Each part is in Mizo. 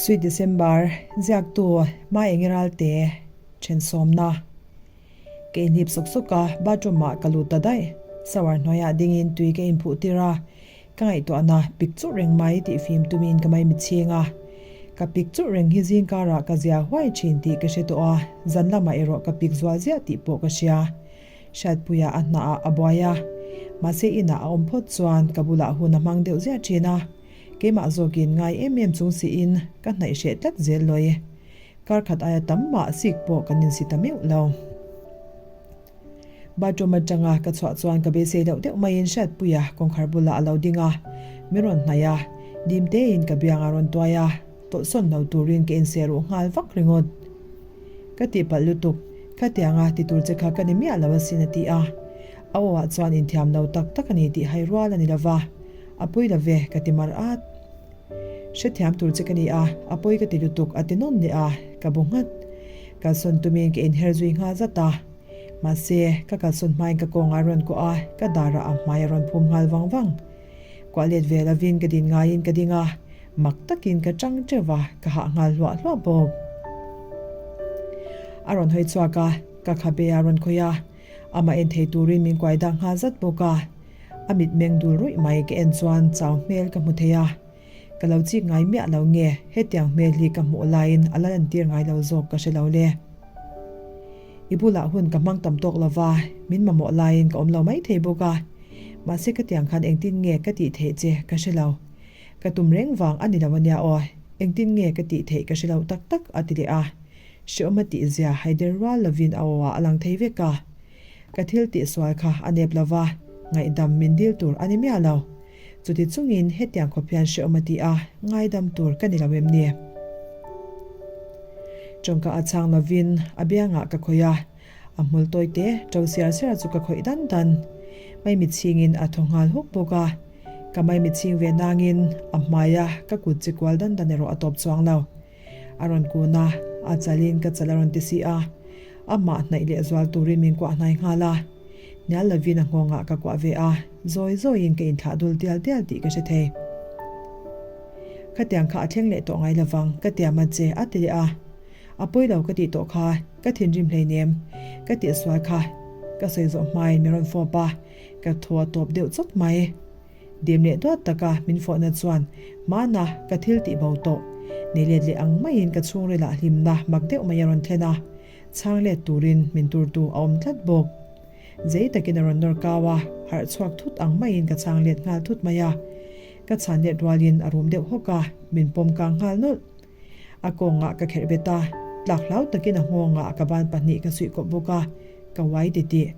Sweet December, ziaktu Maengi Ralte thensawmna. Ka inhlip sawk sawk a, bathroom ah ka lut ta daih. Shower hnuaiah dingin tui ka inphuh tir a, ka ngaihtuahna pik churh reng mai tih fim tumin ka maimichhing a. Ka pik churh reng hi zingkarah ka zia huai thin tih ka hre tawh a, zan lamah erawh ka pik zual ziah tih pawh ka hria. Hriatpuia a hnah ah a buai a, mahse inah a awm phawt chuan ka bulah hun a hmang deuh ziah thin a. Keimah zawkin ngai em em chung siin ka hnaih hreh tlat zel lawi. Kar khat aia tam mah sik pawh kan insi ta meuh lo. Bathroom atanga ka chhuah chuan ka beisei deuh deuh maiin Hriatpuia kawngkhar bulah a lo ding a, min rawn hnaih a, dim tein ka biang a rawn tuai a, tawlhsawn lo turin ka inseh ruh nghal vak ringawt. Ka tihpalh lutuk, khatianga ti tur che kha ka ni miah lo asin a ti a. A aw ah chuan inthiam lo tak tak a ni tih hai rual a ni lova. A pawi lo ve, ka ti mar at. Hrethiam tur che ka ni a, a pawi ka ti lutuk a ti nawn leh a, ka bu nghat. Kalsawn tumin ka inher zui nghal zat a. Mahse, ka kalsawn hmain ka kawng a rawn kuah a, ka darah a hmai a rawn phum nghal vang vang. Kuah let ve lovin ka din ngaiin ka ding a, mak takin ka chang teuh va, ka hah nghal hluah hluah bawk. A rawn hawi chhuak a, ka khabe a rawn khawih a, amah en thei turin min kuai dak nghal zat bawk a. A mitmeng dul ruih mai ka en chuan chau hmel ka hmu thei a, ka lo chik ngai miah lo nge hetiang hmel hi ka hmuh laiin a la lantir ngai lo zawk ka hre lo le. I bulah hun ka hmang tam tawk lo va, min mamawh laiin ka awm lo mai thei bawk a, mahse ka tiang khan engtin nge ka tih theih che ka hre lo. Ka tum reng vang a ni lo ania aw, engtin nge ka tih theih ka hre lo tak tak a ti leh a, hreawm a tihzia haider rual lovin a aw ah a lang thei vek a. Ka thil tihsual kha a nep lo va, ngaihdam min dil tur a ni miah lo. Chuti chungin hetiang khawp hian hrehawm a ti a, ngaidam tur ka ni lo em ni? Tawngka a chhang lovin a biangah ka khawih a, a hmul tawi te to siar siar chu ka khawih dan dan. Maimichhingin a thaw nghal huk bawk a, ka maimichhing ve nangin a hmaia ka kut chi kual dan dan erawh a tawp chuang lo. A rawn kun a, a chalin ka chal a rawn ti si a. Amah hnaih leh zual turin min kuah hnai nghal a. Hnial lovin a nghawngah ka kuah ve a, zawi zawiin ka inthlah dul tial tial tih ka hre thei. Khatiang kha a thleng leh tawh ngai lovang, ka tiam a che, a ti leh a. A pawi lo ka tih tawh kha, ka thinrim hleinem, ka tihsual kha ka sawi zawh hmain min rawn fawp a, ka thaw a tawp deuh chawt mai. Dim leh duat taka min fawhna chuan hmana ka thil tih bo tawh. Nei let leh ang maiin ka chhungrilah hlimna mak deuh mai a rawn thlen a, chhang let turin min turtu a awm tlat bawk. Zei takin a rawn nawr kau a, harh chhuak thut ang maiin ka chhang let nghal thut mai a. Ka chhan let rualin a rum deuh hawk a, min pawm kang nghal nawlh. A kawngah ka kherh bet a, tlak hlau takin a nghawngah ka ban pahnih ka suih kawp bawk a, ka uai titih.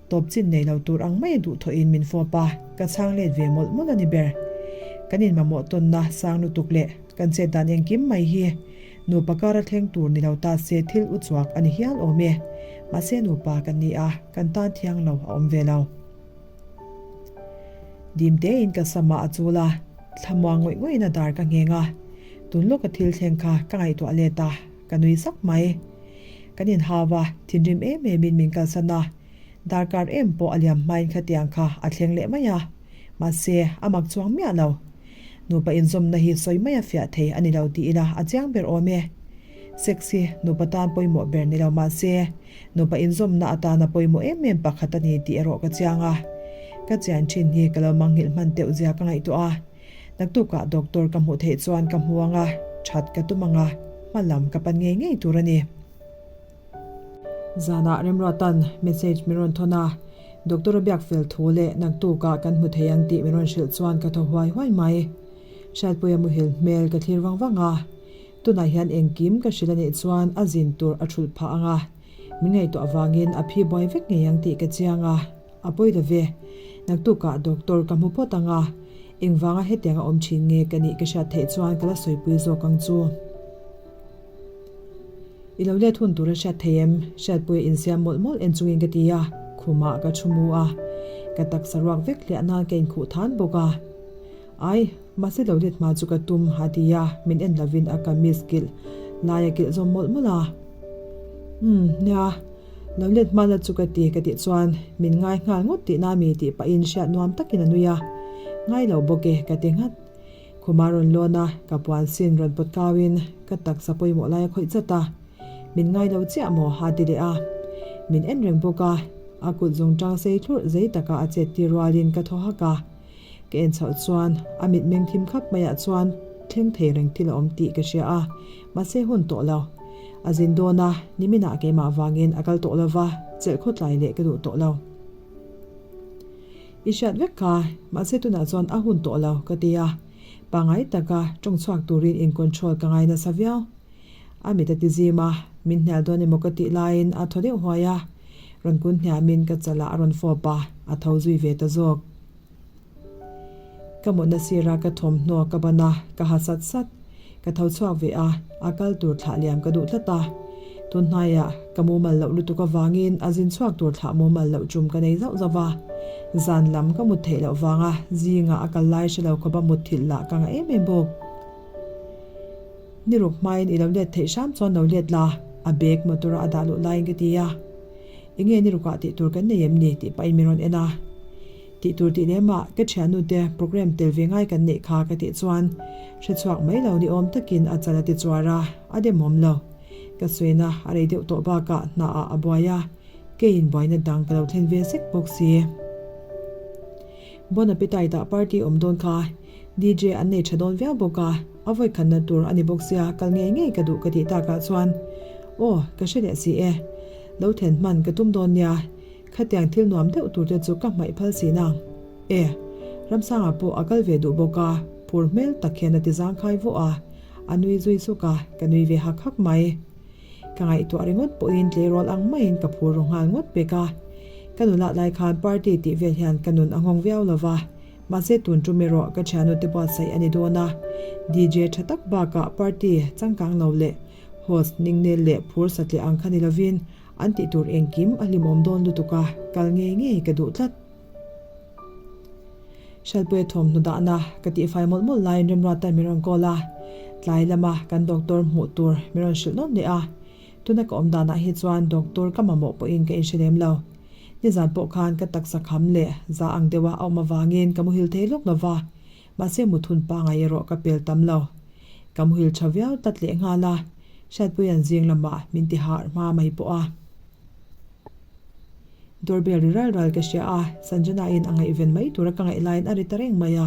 Tawp chin nei lo tur ang mai a duhthawhin min fawp a, ka chhang let ve mawlh mawlh a ni ber. Kan inmamawh tawnna sang lutuk leh kan chet dan engkim mai hi nupa kara thleng tur ni lo ta se thil u chuak a ni hial awm e. Mahse nupa kan ni a, kan tan thiang lo a awm ve lo. Dim tein ka samah a chul a, thlamuang ngawih ngawih in a dar ka ngheng a, tun lawka thil thleng kha ka ngaihtuah let a, ka nui sak mai. Kan inhau a, thinrim em em in min kalsan a, darkar em pawh a liam hmain khatiang kha a thleng leh mai a, mahse a mak chuang miah lo. Nupa inzawmna hi sawi mai a fiah thei a ni lo ti ila a chiang ber awm e. Sex hi nupa tan pawimawh ber ni lo mahse nupa inzawmna atana pawimawh em em pakhat a ni tih erawh ka chiang a. Ka chian thin hi ka lo manghilh hman teuh zia ka ngaihtuah a. Naktukah doctor ka hmuh theih chuan ka hmu ang a, that ka tum ang a, hma lam ka pan ngei ngei tur a ni. Zanah Remruatan message min rawn thawn a, doctor a biak fel thu leh naktukah kan hmu thei ang tih min rawn hrilh chuan ka thaw huai huai mai. Hriatpuia muhil hmel ka thlir vang vang a, tunah hian engkim ka hrilh a nih chuan a zin tur a thulh phah ang a, min ngaihtuah avangin a phi buai vek ngei ang tih ka chiang a. A pawi lo ve. Naktukah doctor ka hmu phawt ang a, engvanga hetiang a awm thin nge ka nih ka hriat theih chuan ka la sawipui zawk ang chu. I lo let hun tur a hriat thei em? Hriatpuia insiam mawlh mawlh en chungin ka ti a, khumah ka thu mu a, ka taksa ruak vek hliah nan ka inkhuh than bawk a. Ai, mahse lo let hma chu ka tum a ti a, min en lovin a kamis kilh lai a kilh zawm mawlh mawlh a. Umm, nia. Lo let hma la chu ka ti ka tih chuan min ngai nghal ngawt tihna mi tih pahin hriat nuam takin a nui a. Ngai lo bawk e ka ti nghat. Khuma rawn lawn a, ka puan sin rawn pawt kauin ka taksa pawimawh lai a khawih chat a. Min ngai lo chiah maw? a ti leh a. Min en reng bawk a, a kut zung tang sei thlurh zei taka a chet tir rualin ka thaw hak a. Ka en chhoh chuan a mitmeng thim khap maiah chuan thleng thei reng thil a awm tih ka hria a, mahse hun tawh lo. A zin dawn a, niminah keimah vangin a kal tawh lo va, chelh khawtlai leh ka duh tawh lo. I hriat vek kha, mahse tunah chuan a hun tawh lo, ka ti a. Pangngai taka tawng chhuak turin in control ka ngai nasa viau. A mit a ti zim a, min hnial dawn emaw ka tih laiin a thaw deuh huai a. Rawn kun hniamin ka chalah a rawn fawp a, a tho zui ve ta zawk. Ka mutna sira ka thawmhnaw ka ban a, ka ha sat sat. Ka tho chhuak ve a, a kal tur thlah liam ka duh tlat a. Tun hnaiah ka mumal loh lutuk avangin a zin chhuak tur thlah mumal loh tum ka nei zauh zauh a. Zan lam ka mut theih loh vanga zingah a kal lai hre lo khawpa mut thilh lah ka ngah em em bawk. Ni ruk hmain i lo let theih hram chuan lo let la, a bag motor a dah luh laiin ka ti a. Enge ni rukah tih tur kan nei em ni tih pahin min rawn en a. Tih tur tih lem ah ka thiannu te program tel ve ngai kan neih kha ka tih chuan hre chhuak mai lo ni awm takin a chal a ti chuar a, a demawm lo. Ka suina a rei deuh tawh bakah hna ah a buai a, keiin buaina dang ka lo thlen ve sek bawk si. Bon Appetite ah party awm dawn kha DJ an nei tha dawn viau bawk a, a vawi khanna tur a ni bawk sia kal ngei ngei ka duh ka tih takah chuan aw ka hre leh si e, lo then hman ka tum dawn nia. Khatiang thil nuam deuh tur te chu ka hmaih phal si nang. E, Ramsanga pawh a kal ve duh bawk a, phur hmel tak hian a ti zangkhai vawh a, a nui zui suk a, ka nui ve hak hak mai. Ka ngaihtuah ringawt pawhin tleirawl ang maiin ka phur ru nghal ngawt pek a. Ka nulat lai khan party tih vel hian ka nun a nghawng viau lo va, mahse tun tum erawh ka thiannu te buatsaih a ni dawn a. DJ tha tak bakah party changkang lo leh host ningnel leh phur satliah ang kha ni lovin An tih tur engkim a hlimawm dawn lutuk a, kal ngei ngei ka duh tlat. Hriatpuia thawmhnaw dahna ka tihfai mawlh mawlh laiin Remruata min rawn call a, tlai lama kan doctor hmuh tur min rawn hrilh nawn leh a. Tuna ka awm danah hi chuan doctor ka mamawh pawhin ka inhre lem lo. Nizan pawh khan ka taksa kham leh za ang deuha a awm avangin ka muhil thei lawk lova, mahse muthun pangai erawh ka pel tam lo. Ka muhil tha viau tlat leh nghal a, Hriatpuia'n zing lamah min ti harh hma mai pawh a. Doorbell ri ral ral ka hria a, Sanjana-in a ngaihven mai tura ka ngaih laiin a ri ta reng mai a.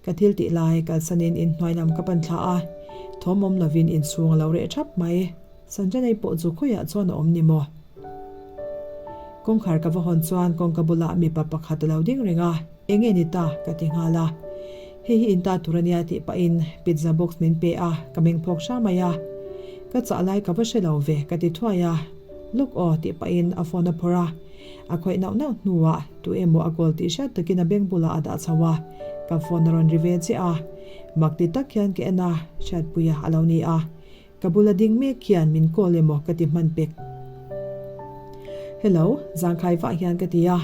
Ka thil tih lai kalsanin inhnuai lam ka pan thla a, thawm awm lovin inchhung a lo reh thap mai. Sanjana-i pawh chu khawiah chuan a awm ni maw? Kawngkhar ka va hawn chuan kawngka bulah mipa pakhat a lo ding reng a. Eng nge ni ta? ka ti nghal a. Hei hi in ta tur a nia tih pahin pizza box min pe a, ka meng phawk hra mai a. Ka chah lai ka va hre lo ve ka ti thuai a. Lawk aw tih pahin a phone a phawrh a. A khawih nauh nauh hnuah tu emaw a call tih hriat takin a beng bulah a dah chho a, ka phone a rawn ri ve chiah a. Mak ti tak hian ka en a, Hriatpuia a lo ni a. Ka bula ding mek hian min call emaw ka ti hman pek. Hello, zangkhai vah hian ka ti a.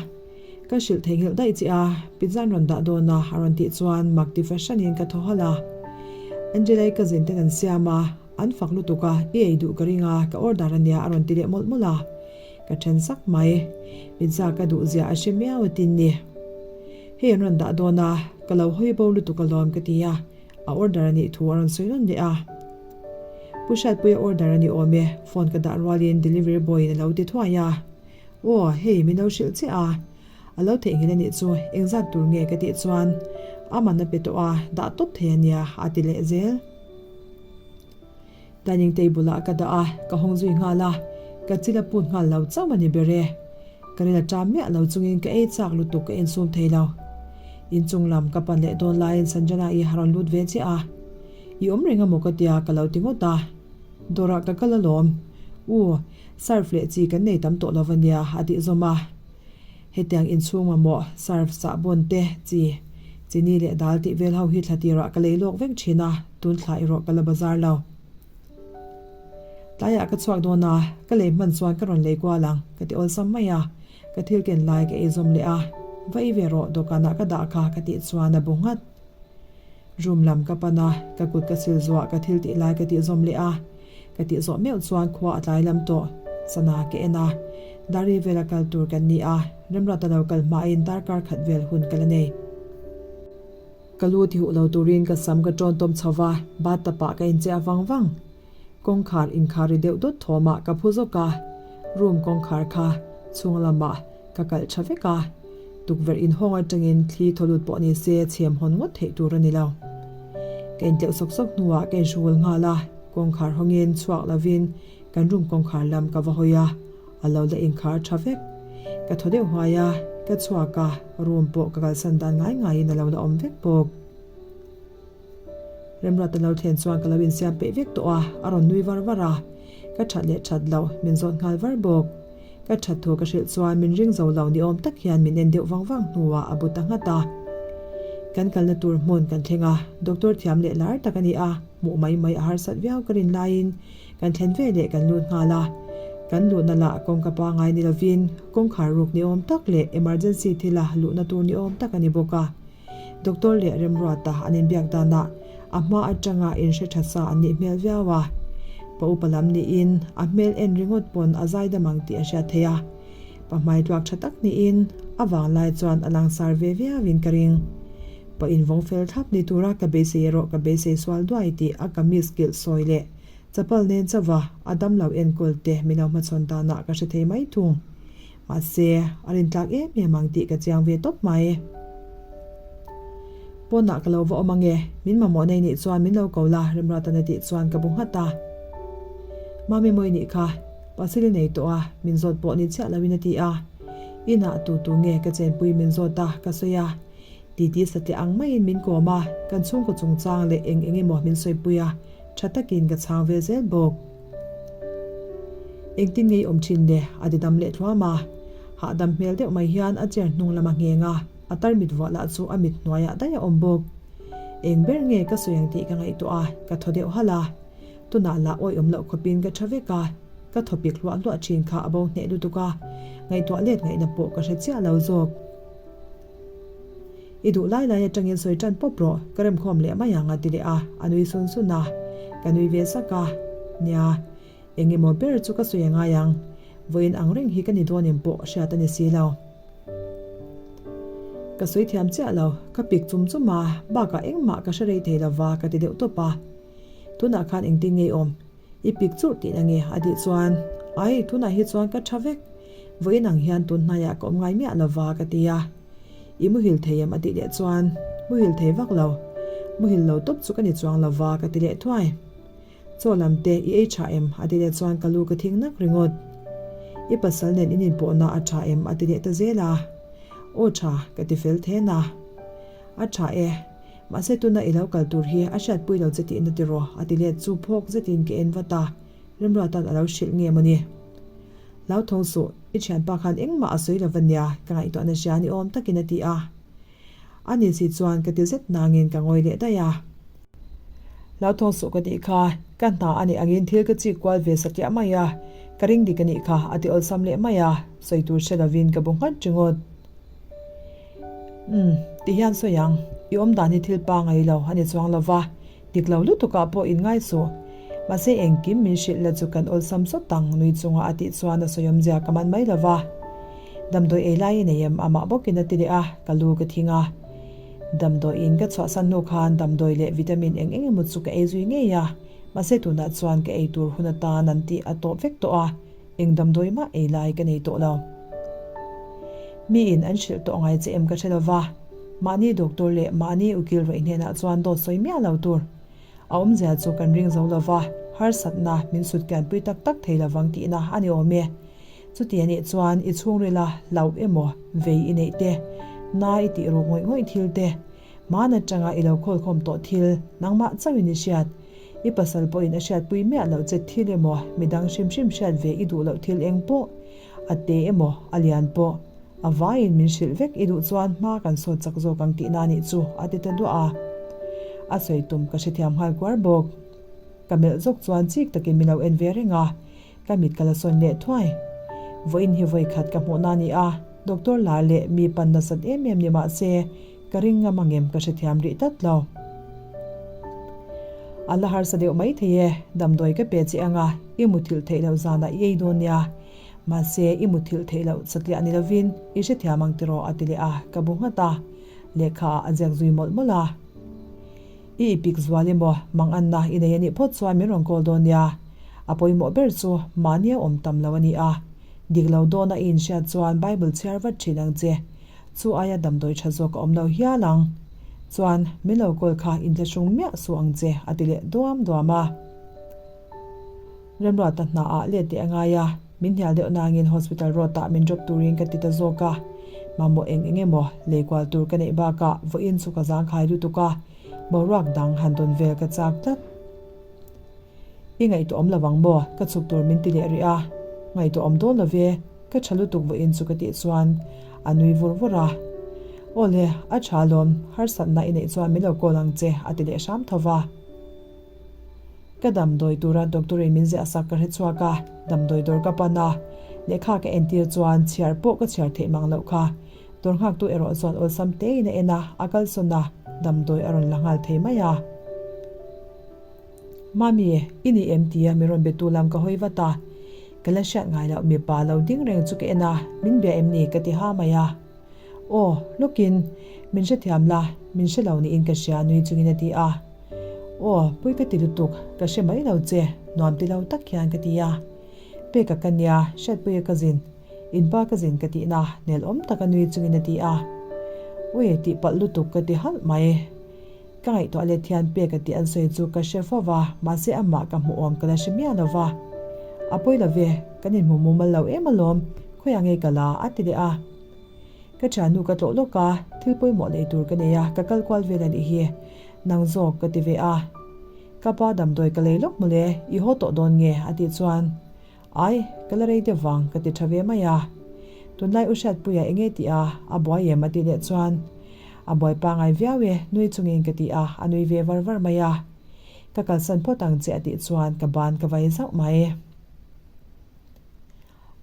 Ka hrilh theihnghilh daih che a, pizza an rawn dah dawn a, a rawn tih chuan mak ti fahranin ka thaw halh a. Angela-i cousin ten an siam a, an fak lutuk a, i ei duh ka ring a, ka order a nia a rawn ti leh mawlh mawlh a. Ka then sak mai. Pizza ka duh zia a hre miau a tin ni. Hei an rawn dah dawn a, ka lo hawi bo lutuk alawm ka ti a. A order a nih thu a rawn sawi nawn leh a. Pu Hriatpuia order a ni awm e, phone ka dah rualin delivery boy in a lo ti thuai a. Aw, hei min lo hrilh chiah a. A lo theihnghilh a nih chu, engzat tur nge ka tih chuan a man a pe tawh a, dah tawp thei a nia a ti leh zel. Dining table ah ka dah a, ka hawng zui nghal a, ka chil a put nghal lo chauh a ni ber e. Ka ril a ṭam miah lo chungin ka ei chak lutuk ka insum thei lo. Inchung lam ka pan leh dawn laiin Sanjana i a rawn lut ve chiah a. I awm reng amaw ka tia ka lo ti ngawt a. Dawrah ka kal alawm. U, surf leh chi kan nei tam tawh lo va nia a tih zawm a. Hetiang inchhung mamawh, surf, sahbawn te, chi, chini leh dal tih vel ho hi thla tirah ka lei lawk vek thin a, tun thla erawh ka la bazar lo. Tlaiah ka chhuak dawn a, ka lei hman chuan ka rawn lei kual ang, ka ti awlsam mai a, ka thil ken lai ka ei zawm leh a, va ei ve rawh dawhkanah ka dah kha ka tih chuan a bu nghat. Room lam ka pan a, ka kut ka sil zuah ka thil tih lai ka tih zawm leh a. Ka tih zawh meuh chuan khua a tlai lam tawh. Sana ka en a, Dari vela kal tur kan ni a, Remruata lo kal hmain darkar khat vel hun ka la nei. Ka lu tihuh lo turin ka sam ka ṭawn tawm chho va, bathtub ah ka incheh a vang vang. Kawngkhar inkhar ri deuh dawt thawmah ka phu zawk a, room kawngkhar kha chhung lamah ka kalh tha vek a, tukverh inhawng atangin thli thaw lut pawh ni se chhem hawn ngawt theih tur a ni lo. Ka intleuh sawk sawk hnuah ka inhruhul nghal a, kawngkhar hawngin chhuak lovin kan room kawngkhar lam ka va hawi a, a lo la inkhar tha vek. Ka thaw deuh huai a, ka chhuak a, room pawh ka kalsan dan ngai ngaiin a lo la awm vek bawk. Remruata lo thlen chuan ka lo insiam peih vek tawh a, a rawn nui var var a. Ka that leh that loh min zawt nghal var bawk. Ka that thu ka hrilh chuan min ring zo lo ni awm tak hian min en deuh vang vang hnuah a bu ta nghat a. Kan kalna tur hmun kan thleng a, doctor thiam leh lar tak a ni a, hmuh mai mai a harsat viau ka rin laiin kan thlen ve leh kan lut nghal a. Kan luhna lah kawngka pangai ni lovin kawngkhar ruk ni awm tak leh emergency thila luhna tur ni awm tak a ni bawk a. Doctor leh Remruata an inbiak danah a hma atanga inhre tha sa an nih hmel viau a. Pa upa lam niin a hmel en ringawt pawn a zaidam ang tih a hriat theih a. Pa hmai tluak tha tak niin a vanglai chuan a langsar ve viauin ka ring. Pa invawng fel thlap ni tura ka beisei erawh ka beisei sual duai tih a kamis kilh sawi leh chapal nen chauha a damlo enkawl te min lo hmachhawn danah ka hre thei mai thung. Mahse, a rintlak em em ang tih ka chiang ve tawp mai. Pawnah ka lo va awm ange, min mamawh nei nih chuan min lo ko la, Remruatan a tih chuan ka bu nghat a. Mami mawi nih kha, pasal i nei tawh a, min zawt pawh ni chiah loin a ti a. Inah tu tu nge ka chenpui min zawt a, ka sawi a. Titi satliah ang maiin min kawm a, kan chhungkaw chungchang leh eng eng emaw min sawipui a, tha takin ka chhang ve zel bawk. Engtin nge i awm thin le? A ti dam leh thluam a. Hahdam hmel deuh mai hian a chair hnung lam a ngheng a, a tarmit vuah lah chu a mit hnuaiah daih a awm bawk. Eng ber nge ka sawi ang tih ka ngaihtuah a, ka thaw deuh halh a. Tunah lah awih awm loh khawpin ka tha vek a, ka thawpik hluah hluah thin kha a bo hneh lutuk a, ngaihtuah let ngaihna pawh ka hre chiah lo zawk. I duh lai lai atangin sawi tan pawp rawh, ka remkhawm leh mai ang a ti leh a, a nui sun sun a. Ka nui ve sak a, Nia, eng emaw ber chu ka sawi a ngai ang, vawiin ang reng hi ka ni dawn em pawh hriat a ni si lo. Ka sawi thiam chiah lo, ka pik chum chum a, bakah engmah ka hre rei thei lo va ka ti deuh tawp a. Tunah khan engtin nge i awm? I pik churh tihna nge? A tih chuan, Ai, tunah hi chuan ka tha vek. Vawiin ang hian tun hnaiah ka awm ngai miah lo va, ka ti a. I muhil thei em? A tih leh chuan, Muhil thei vak lo. Muhil lo tawp chu ka ni chuang lo va, ka ti leh thuai. Chaw lam te i ei tha em? A ti leh chuan ka lu ka thing nak ringawt. I pasal nen in inpawhna a tha em? A ti leh ta zel a. Aw tha, ka ti fel then a. A tha e. Mahse tuna i lo kal tur hi a hriatpui lo che tihna tiraw? A ti let chu phawk zetin ka en vat a, Remruata'n a lo hrilh nge maw ni? Hlauthawng suh, i thianpa khan engmah a sawi lo va nia, ka ngaihtuahna hria ni awm takin a ti a. A ni si chuan ka ti zet nangin ka ngawi leh daih a. Hlauthawng suh ka tih kha, ka hna a nih angin thil ka chik kual ve satliah mai a, ka ring dik a nih kha a ti awlsam leh mai a, sawi tur hre lovin ka bu nghat ringawt. Umm, ti hian sawi ang, i awm dan hi thil pangai lo a ni chuang lo va, dik lo lutukah pawh in ngai suh. Mahse engkim min hrilh la chu kan awlsam sawt ang nui chunga a tih chuan a sawi awmzia ka man mai lo va. Damdawi ei lai i nei em? Amah bawkin a ti leh a, ka lu ka thing a. Damdawiin ka chhuahsan hnu khan damdawi leh vitamin eng eng emaw chu ka ei zui ngei a, mahse tunah chuan ka ei tur hun atan an tih a tawp vek tawh a. Eng damdawi mah ei lai ka nei tawh lo. Miin an hrilh tawh ngai che em ka hre lo va, mahni doctor leh mahni ukil rawih hnenah chuan dawt sawi miah lo tur. A awmzia chu kan ring zo lo va, harsatna min sut kianpui tak tak thei lovang tihna a ni awm e. Chuti a nih chuan i chhungrila hlauh emaw vei i neih te, na i tih ruk ngawih ngawih thil te, hman atanga i lo khawlkhawm tawh thil nangmah chauhin i hriat. I pasal pawhin a hriatpui miah loh che thil emaw, midang hrim hrim hriat ve i duh loh thil eng pawh, a te emaw, a lian pawh, a vaiin min hrilh vek i duh chuan hma kan sawt chak zawk ang tihna a nih chu, a ti ta duah a. A sawi tum ka hrethiam nghal kuar bawk. Ka melh zawk chuan chik takin min lo en ve reng a. Ka mit ka la sawn leh thuai. Vawiin hi vawi khat ka hmuhna a ni a, Doctor lar leh mi pan nasat em em ni mah se, ka ring ngam angem ka hrethiam rih tlat lo. A la harsa deuh mai thei e, damdawi ka pe che anga i muthilh theih loh zanah i ei dawn nia. Mahse, i muthilh theih loh satliah ni lovin i hrethiam ang tiraw a ti leh a, ka bu nghat a. Lehkha ah a ziak zui mawlh mawlh a. I ipik zual emaw manganna i nei a nih phawt chuan min rawn call dawn nia. A pawimawh ber chu mahnia awm tam lo a ni a. Dik lo dawna i inhriat chuan Bible chhiar vat thin ang che. Chu aia damdawi tha zawk a awm lo hial ang. Chuan min lo call kha inthlahrung miah suh ang che a ti leh duam duam a. Remruata hna ah let leh a ngai a, min hnial deuh nangin hospital road ah min drop turin ka ti ta zawk a. Mamawh eng eng emaw lei kual tur ka neih bakah vawiin chu ka zangkhai lutuk a, boruak dang han dawn vel ka chak tlat. I ngaihtuah awm lo ang maw? Ka chhuk tur min ti leh rih a. Ngaihtuah awm dawn lo ve, ka tha lutuk vawiin chu ka tih chuan a nui vur vur a. Aw le, a tha alawm, harsatna i neih chuan min lo call ang che a ti leh hram tho va. Ka damdawi tura doctor in min ziah sak ka hre chhuak a, damdawi dawr ka pan a, lehkha ka entir chuan chhiar pawh ka chhiar theih mang loh kha. Dawr nghaktu erawh chuan awlsam tein a en a, a kalsawn a, damdawi a rawn la nghal thei mai a. Mami, i ni em tia min rawn betu lam ka hawi vat a, ka la hriat ngai loh mipa lo ding reng chu ka en a, min bia em ni ka ti ha mai a. Aw, lawkin, min hrethiam la, min hre lo niin ka hria nui chungin a ti a. Aw, pui ka ti lutuk, ka hre mai lo che, nuam ti lo tak hian ka ti a. Peka ka nia, hriatpuia ka zin, inpa ka zin ka tihna, nelawm taka nui chungin a ti a. Ui, tihpalh lutuk ka ti halh mai. Ka ngaihtuah let hian peka tih an sawi chu ka hre fo va, mahse amah ka hmuh awm ka la hre miah lo va. A pawi lo ve, kan inhmu mumal lo em alawm, khawiah nge ka la? a ti leh a. Ka thiannu ka tlawh lawk a, thil pawimawh lei tur ka nei a, ka kal kual vel a nih hi. Nang zawk ka ti ve a. Ka pa damdawi ka lei lawk mawle, i haw tawh dawn nge? a tih chuan, Ai, ka la rei deuh vang ka ti tha ve mai a. Tunlai u Hriatpuia eng nge tih a, a buai em? a tih leh chuan, A buai pangai viau e, nui chungin ka ti a, a nui ve var var mai a. Ka kalsan phawt ang che a tih chuan ka ban ka vai zauh mai.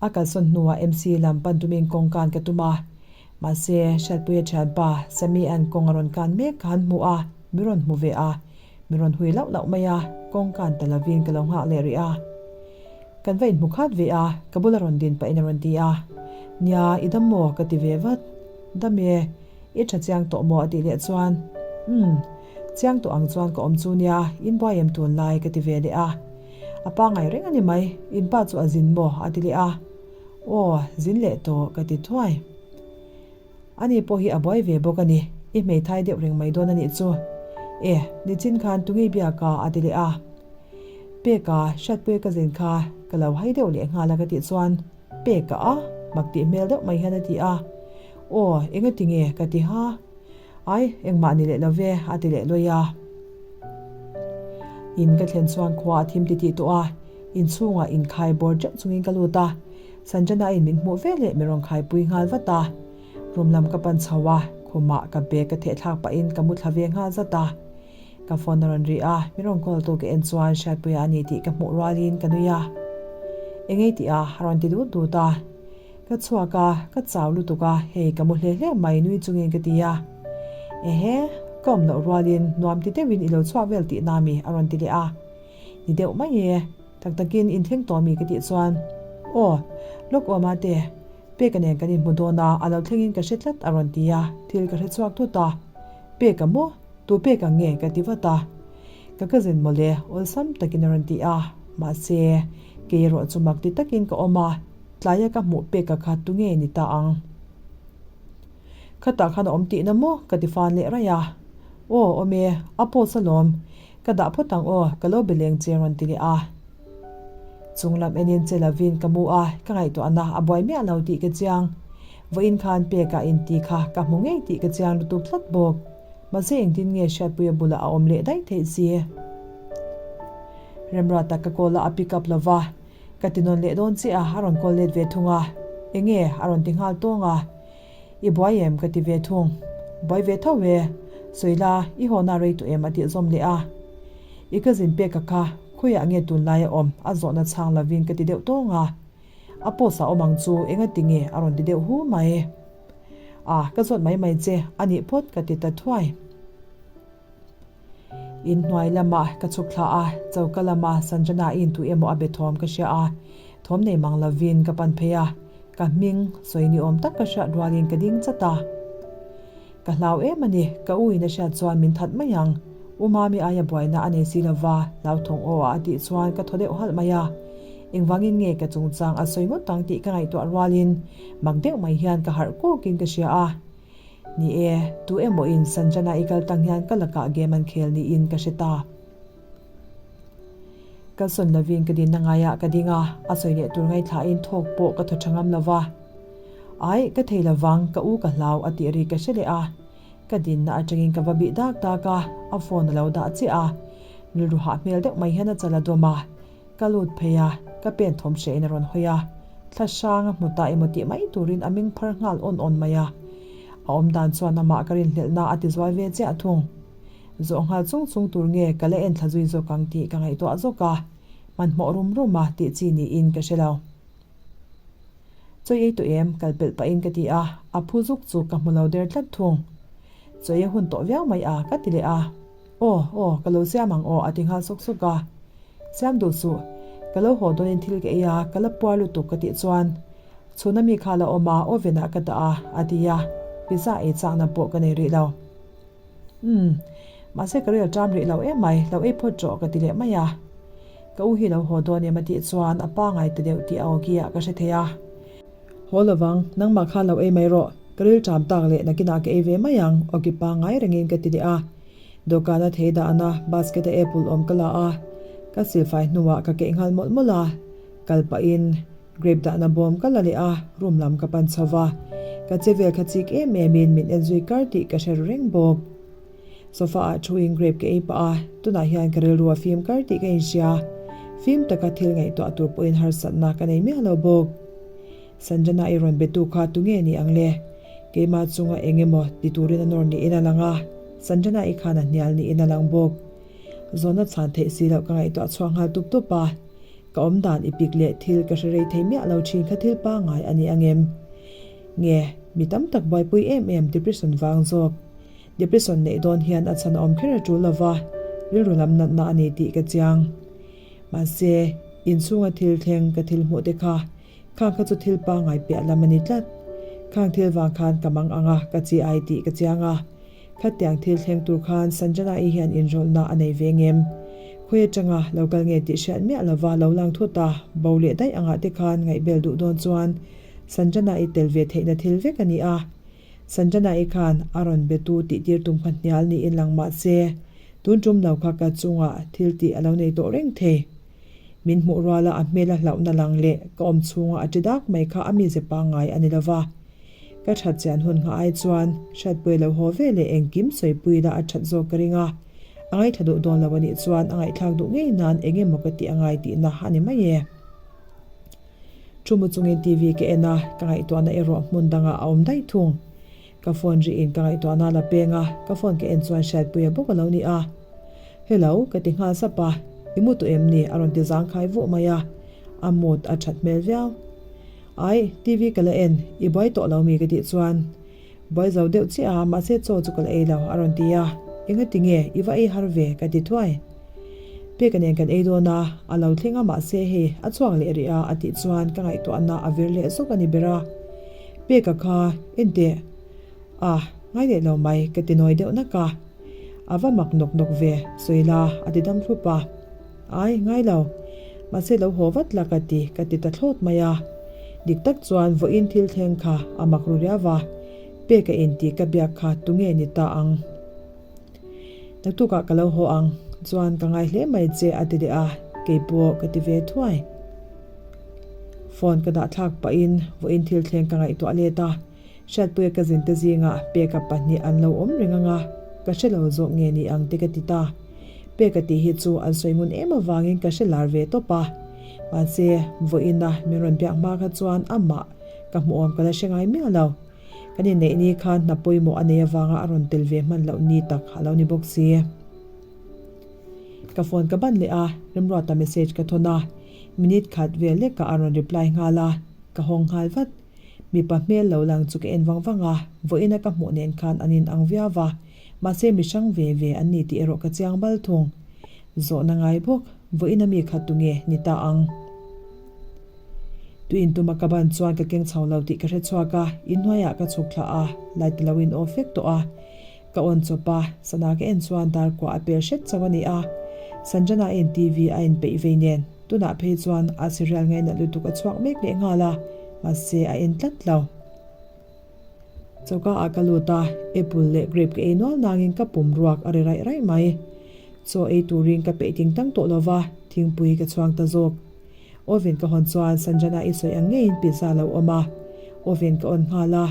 A kalsawn hnuah MC lam pan tumin kawng kan ka tum a, mahse Hriatpuia thianpa Sammy-a'n kawng a rawn kan mek ka han hmu a, min rawn hmu ve a, min rawn hui lauh lauh mai a, kawng kan ta lovin ka lo nghak leh rih a. Kan va inhmu khat ve a, ka bula rawn din pahin a rawn ti a, Nia, i dam maw? ka ti ve vat. Dam e, i tha chiang tawh maw? a tih leh chuan, Umm, chiang tawh ang chuan ka awm chu nia, inbuai em tunlai? ka ti ve leh a. A pangai reng a ni mai, in pa chu a zin maw? a ti leh a. Aw, zin leh tawh ka ti thuai. Ani pawh hi a buai ve bawk a ni, i hmeithai deuh reng mai dawn a nih chu. E, nichin khan tunge biak a? a ti leh a. Peka, Hriatpuia ka zin kha ka lo hai deuh leh nghal a ka tih chuan, Peka a? mak tih hmel deuh mai hian a ti a. Aw, engati nge? ka ti ha. Ai, engmah ni leh lo ve, a ti leh luai a. In ka thlen chuan khua a thim titih tawh a, inchhungah inkhai bawr teuh chungin ka lut a. Sanjana-in min hmuh ve leh min rawn khaipui nghal vat a. Room lam ka pan chho a, khumah ka bag ka theh thlak pahin ka mu thla ve nghal zat a. Ka phone a rawn ri a, min rawn call tu ka en chuan Hriatpuia a ni tih ka hmuh rualin ka nui a. Engei tih a, a rawn ti dut dut a. Ka chhuak a, ka chau lutuk a, hei ka mu hle hle mai nui chungin ka ti a. Ehe, ka awm loh rualin nuam ti deuhin i lo chhuak vel tih na mi a rawn ti leh a. Ni deuh mai e, tak takin inthleng tawh mi ka tih chuan, Aw, lawk awm a te, Peka nen kan inhmu dawn a, a lo thlengin ka hre tlat a rawn ti a, thil ka hre chhuak thut a. Peka maw? Tu Peka nge? ka ti vat a. Ka cousin mawle, awlsam takin a rawn ti a, mahse, kei erawh chu mak ti takin ka awm a. Tlaia ka hmuh peka kha tunge ni ta ang? Khatah khan a awm tihna maw? Ka ti fan leh raih a. Aw, awm e, a post alawm. Ka dah phawt ang aw, ka lo be leng che rawn ti leh a. Chung lam enin che lovin ka mu a, ka ngaihtuahna a buai miah lo tih ka chiang. Vawiin khan peka inti kha ka hmu ngei tih ka chiang lutuk tlat bawk. Mahse engtin nge Hriatpuia bulah a awm leh daih theih si? Remruata ka call a, a pick up lova. Ka ti nawn leh dawn chiah a, a rawn call let ve thung a. Enge? a rawn ti nghal tawng a. I buai em? ka ti ve thung. Buai ve tho e. Sawi la, i hawna rei tawh em? a tih zawm leh a. I cousin peka kha khawiah nge tunlai a awm? a zawhna chhang lovin ka ti deuh tawng a. A post ah awm ang chu enga ti nge? a rawn ti deuh hu mai. A, ka zawt mai mai che, a nih phawt ka ti ta thuai. In hnuai lamah ka chhuk thla a, choka lama Sanjana in tu emaw a be thawm ka hria a, thawm nei mang lovin ka pan phei a, ka hming sawi ni awm tak ka hriat rualin ka ding chat a. Ka hlau em a ni, ka u in a hriat chuan min that mai ang. U Mami aia buaina a nei si lova, hlauthawng aw a a tih chuan ka thaw deuh halh mai a. Engvangin nge ka chungchang a sawi ngawt ang tih ka ngaihtuah rualin mak deuh mai hian ka harh kawkin ka hria a. Ni e, tu emaw in Sanjana i kal tang hian ka lakah game an khel niin ka hre ta. Kalsawn lovin ka dinna ngaiah ka ding a, a sawi leh tur ngaithlain thawk pawh ka thaw tha ngam lova. Ai, ka thei lovang, ka u ka hlau a tih ri ka hre leh a. Ka dinna atangin ka va bih dak dak a, a phone a lo dah chiah a. Rilru hah hmel deuh mai hian a chal a dawm a. Ka lut phei a, ka pen thawm hrehin a rawn hawi a. Thla hrang a hmu ta emaw tih mai turin a ming phar nghal awn awn mai a. A awm dan chuan amah ka rinhlelhna a ti zual ve chiah thung. Zawh nghal chung chung tur nge ka la en thla zui zawk ang tih ka ngaihtuah zawk a, hmanhmawh rum rum a tih chi niin ka hre lo. Chawi ei tawh em? Kal pelh pahin ka ti a, a phu zuk chu ka hmu lo der tlat thung. Chawi a hun tawh viau mai a, ka ti leh a. Aw, aw, ka lo siam ang aw a ti nghal sawk sawk a. Siam duh suh, ka lo haw dawnin thil ka ei a, ka la puar lutuk ka tih chuan chhuna mi kha la awm a, oven ah ka dah a, a ti a, pizza ei chakna pawh ka nei rih lo. Umm, mahse ka rel ṭam rih lo em mai, lo ei phawt rawh ka ti leh mai a. Ka u hi lo haw dawn em a tih chuan a pangai ta deuh tih a awki ah ka hre thei a. Haw lovang, nangmah khan lo ei mai rawh, ka ril ṭam tak leh nakinah ka ei ve mai ang, awki pangai rengin ka ti leh a. Dawhkana thei dahna basket a apple awm ka la a, ka silfai hnuah ka keih nghal mawlh mawlh a, kal pahin Grape dahna bawm ka la leh a, room lam ka pan chho va. Ka che vel kha chik em em in min en zui kar tih ka hre ru reng bawk. Sofa ah thu in grape ka ei pah a, tunah hian ka rilru a fim kar tih ka inhria. Fim taka thil ngaihtuah tur pawhin harsatna ka nei miah lo bawk. Sanjana i rawn betu kha tunge ni ang le? Keimah chunga eng emaw ti turin a nawr niin a lang a, Sanjana i khan a hnial niin a lang bawk. Zawhna chhan theih si loh ka ngaihtuah chhuak nghal tup tup a. Ka awm dan i pik leh thil ka hre rei thei miah lo thin kha thil pangngai a ni ang em? Nge, mi tam tak buaipui em em depression vang zawk. Depression neih dawn hian a chhan a awm kher a tul lova, rilru lam natna a ni tih ka chiang. Mahse, inchhunga thil thleng ka thil hmuh te kha, khang kha chu thil pangngai piah lam a ni tlat. Khang thil vang khan ka mang ang a, ka chi ai tih ka chiang a. Khatiang thil thleng tur khan Sanjana-i hian inrawlhna a nei ve ngem? Khawi atanga lo kal nge tih hriat miah lova lo lang thut a, bo leh daih angah te khan ngaihbel duh dawn chuan Sanjana-i tel ve theihna thil vek a ni a. Sanjana-i khan a rawn betu tih tir tum kha hnial niin lang mah se, tun tum lo kha ka chungah thil tih a lo nei tawh reng thei. Min hmuh ruala a hmela hlauhna lang leh ka awm chhunga a ti dak mai kha a mize pangngai a ni lova. Ka that chian hun nghah ai chuan hriatpui lo haw ve leh engkim sawipui la a that zawk ka ring a, a ngaithla duh dawn lo a nih chuan a ngaihthlak duh ngei nan eng emaw ka tih a ngai tihna a ni mai e. Thu mu chungin TV ka en a, ka ngaihtuahna erawh hmun dangah a awm daih thung. Ka phone rihin ka ngaihtuahna la peng a, ka phone ka en chuan hriatpuia bawk a lo ni a. Hello, ka ti nghal sap a, i mu tawh em ni? a rawn ti zangkhai vuah mai a, a mood a that hmel viau. Ai, TV ka la en, i buai tawh lo mi ka tih chuan buai zo deuh chiah a, mahse chaw chu ka la ei lo a rawn ti a, engati nge i va ei har ve ka ti thuai. Peka nen kan ei dawn a, a lo thleng a mahse hei a chhuak leh rih a a tih chuan ka ngaihtuahna a vir leh zawk a ni ber a, Peka kha enteh a, ngai leh lo mai ka ti nawi deuh nak a, a va mak nawk nawk ve sawi la a ti dam thlup a. Ai, ngai lo. Mahse lo haw vat la ka ti, ka ti ta thlawt mai a. Dik tak chuan vawiin thil thleng kha a mak ru riau va, pek a inti ka biak kha tunge ni ta ang? Naktukah ka lo haw ang, chuan ka ngai hle mai che a ti leh a, keipawh ka ti ve thuai. Phone ka dah thlak pahin vawiin thil thleng ka ngaihtuah let a. Hriatpuia ka zinte zingah Peka pahnih an lo awm reng ang a, ka hre lo zawk nge ni ang te ka ti ta. Peka tih hi chu an sawi ngun em avangin ka hre lar ve tawp a. Mahse, vawiina min rawn biak hma kha chuan amah ka hmuhawm ka la hre ngai miah lo. Kan inneih ni khan hna pawimawh a nei avanga a rawn tel ve hman loh ni tak a lo ni bawk si. Ka phone ka ban leh a, Remruata message ka thawn a, minute khat vel lekah a rawn reply nghal a, ka hawng nghal vat. Mipa hmel lo lang chu ka en vang vang a, vawiina ka hmuh nen khan an in ang viau va, mahse mi hrang ve ve an ni tih erawh ka chiang bal thung. Zawhna ngai bawk, vawiina mi kha tunge ni ta ang? Tuin tuma ka ban chuan ka keng chho lo tih ka hre chhuak a, inhnuaiah ka chhuk thla a, light a lo in off vek tawh a. Ka on chawp a, sana ka en chuan dar kuah a pel hret chauh a ni a. Sanjana in TV a inpeih vei nen, tunah phei chuan a serial ngainat lutuk a chhuak mek leh nghal a, mahse a en tlat lo. Choka ah ka lut a, apple leh grape ka ei nual nangin ka pum ruak a ri raih raih mai. Chaw ei turin ka peih ting tang tawh lova, thingpui ka chhuang ta zawk. Oven ka hawn chuan Sanjana i sawi ang ngeiin pizza lo awm a, oven ka on nghal a,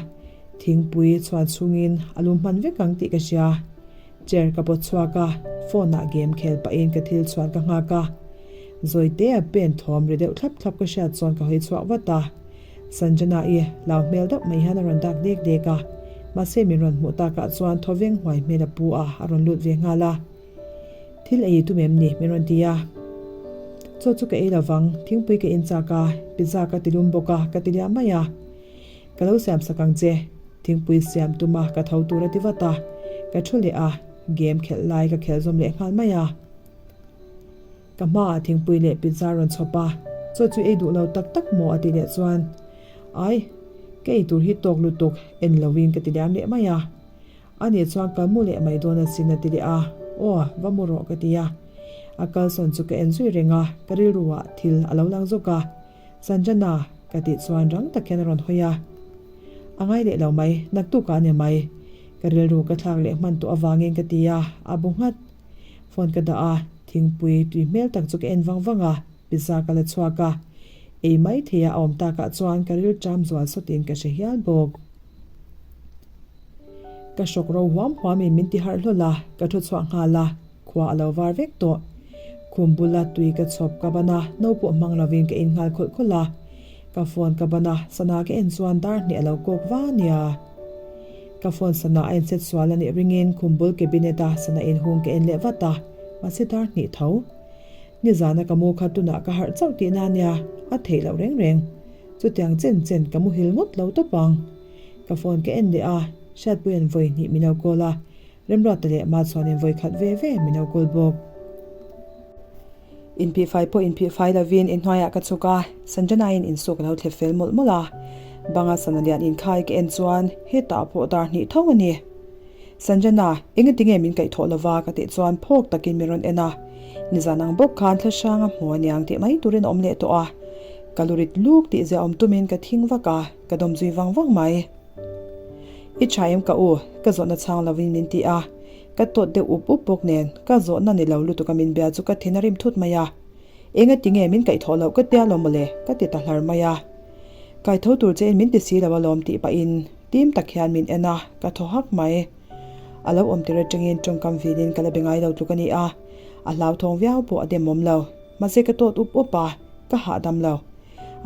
thingpui chhuan chhungin a lum hman vek ang tih ka hria. Chair ka pawt chhuak a, phone ah game khel pahin ka thil chhuan ka nghak a. Zawite a pen thawm ri deuh thlap thlap ka hriat chuan ka hawi chhuak vat a. Sanjana i hlau hmel deuh mai hian a rawn dak dek dek a, mahse min rawn hmuh takah chuan thawveng huai hmel a pu a, a rawn lut ve nghal a. Thil ei tum em ni? min rawn ti a. Chaw chu ka ei lovang, thingpui ka in chak a, pizza ka ti lum bawk a, ka ti liah mai a. Ka lo siam sak ang che, thingpui siam tum a ka tho tur a ti vat a, ka thu leh a, game khelh lai ka khelh zawm leh nghal mai a. Ka hmaah thingpui leh pizza rawn chhawp a, chaw chu ei duh lo tak tak maw a ti leh chuan, Ai, ka ei tur hi tawk lutuk, en lovin ka ti liam leh mai a. Ani chuan kal mu leh mai dawn asin a ti leh a, Aw, va mu rawh ka ti a. A kalsawn chu ka en zui reng a, ka rilruah thil a lo lang zawk a. Sanjana, ka tih chuan rang tak hian a rawn hawi a. A ngai leh lo mai, naktukah a ni mai. Ka rilru ka thlak leh hman tawh avangin ka ti a, a bu nghat. Phone ka dah a, thingpui tui hmel tak chu ka en vang vang a, pizza ka la chhuak a. Ei mai theia a awm takah chuan ka rilṭam zual sawtin ka hre hial bawk. Ka hrawk ro huam huamin min ti harh hlawl a, ka thu chhuah nghal a, khua a lo var vek tawh. Khum bula tui ka chhawp ka ban a, no pawh hmang lovin ka in nghal khawlh khawlh a. Ka phone ka ban a, sana ka en chuan dar hnih a lo kawk va nia. Ka phone sana a inset sual a nih ringin khum bul cabinet a sana inhung ka en leh vat a, mahse dar hnih tho. Nizana ka mu kha tunah ka harh chauh tihna a nia, a theih loh reng reng. Chutiang chen chen ka muhil ngawt lo tawp ang. Ka phone ka en leh a, Hriatpuia'n vawi hnih min lo call a, Remruata leh Ma chuanin vawi khat ve ve min lo call bawk. Inphihfai pawh inphihfai lovin inhnuaiah ka chhuk a, Sanjana-in insuk a lo thlep fel mawlh mawlh a. Banga sana lian inkhai ka en chuan hetah pawh dar hnih tho a ni. Sanjana, engati nge min kaihthawh lova ka tih chuan phawk takin min rawn en a. Nizan ang bawk khan thla hranga hmu a niang tih mai turin a awm leh tawh a. Ka lu rit luk tih zia awm tumin ka thing vak a, ka dawm zui vang vang mai. I tha em ka u, ka zawhna chhang lovin min ti a. Ka tawt deuh up up bawk nen, ka zawhna ni lo lutuk a min bia chu ka thin a rim thut mai a. Engati nge min kaihthawh loh ka tia lo mawle, ka ti ta hlar mai a. Kaitho tur chein min ti si lo alawm tih pahin tim tak hian min en a, ka thaw hak mai. A lo awm tir atangin tawngkam vilin ka la be ngai lo tluk a ni a, a hlauthawng viau pawh a demawm lo. Mahse ka tawt up up a, ka hahdam lo.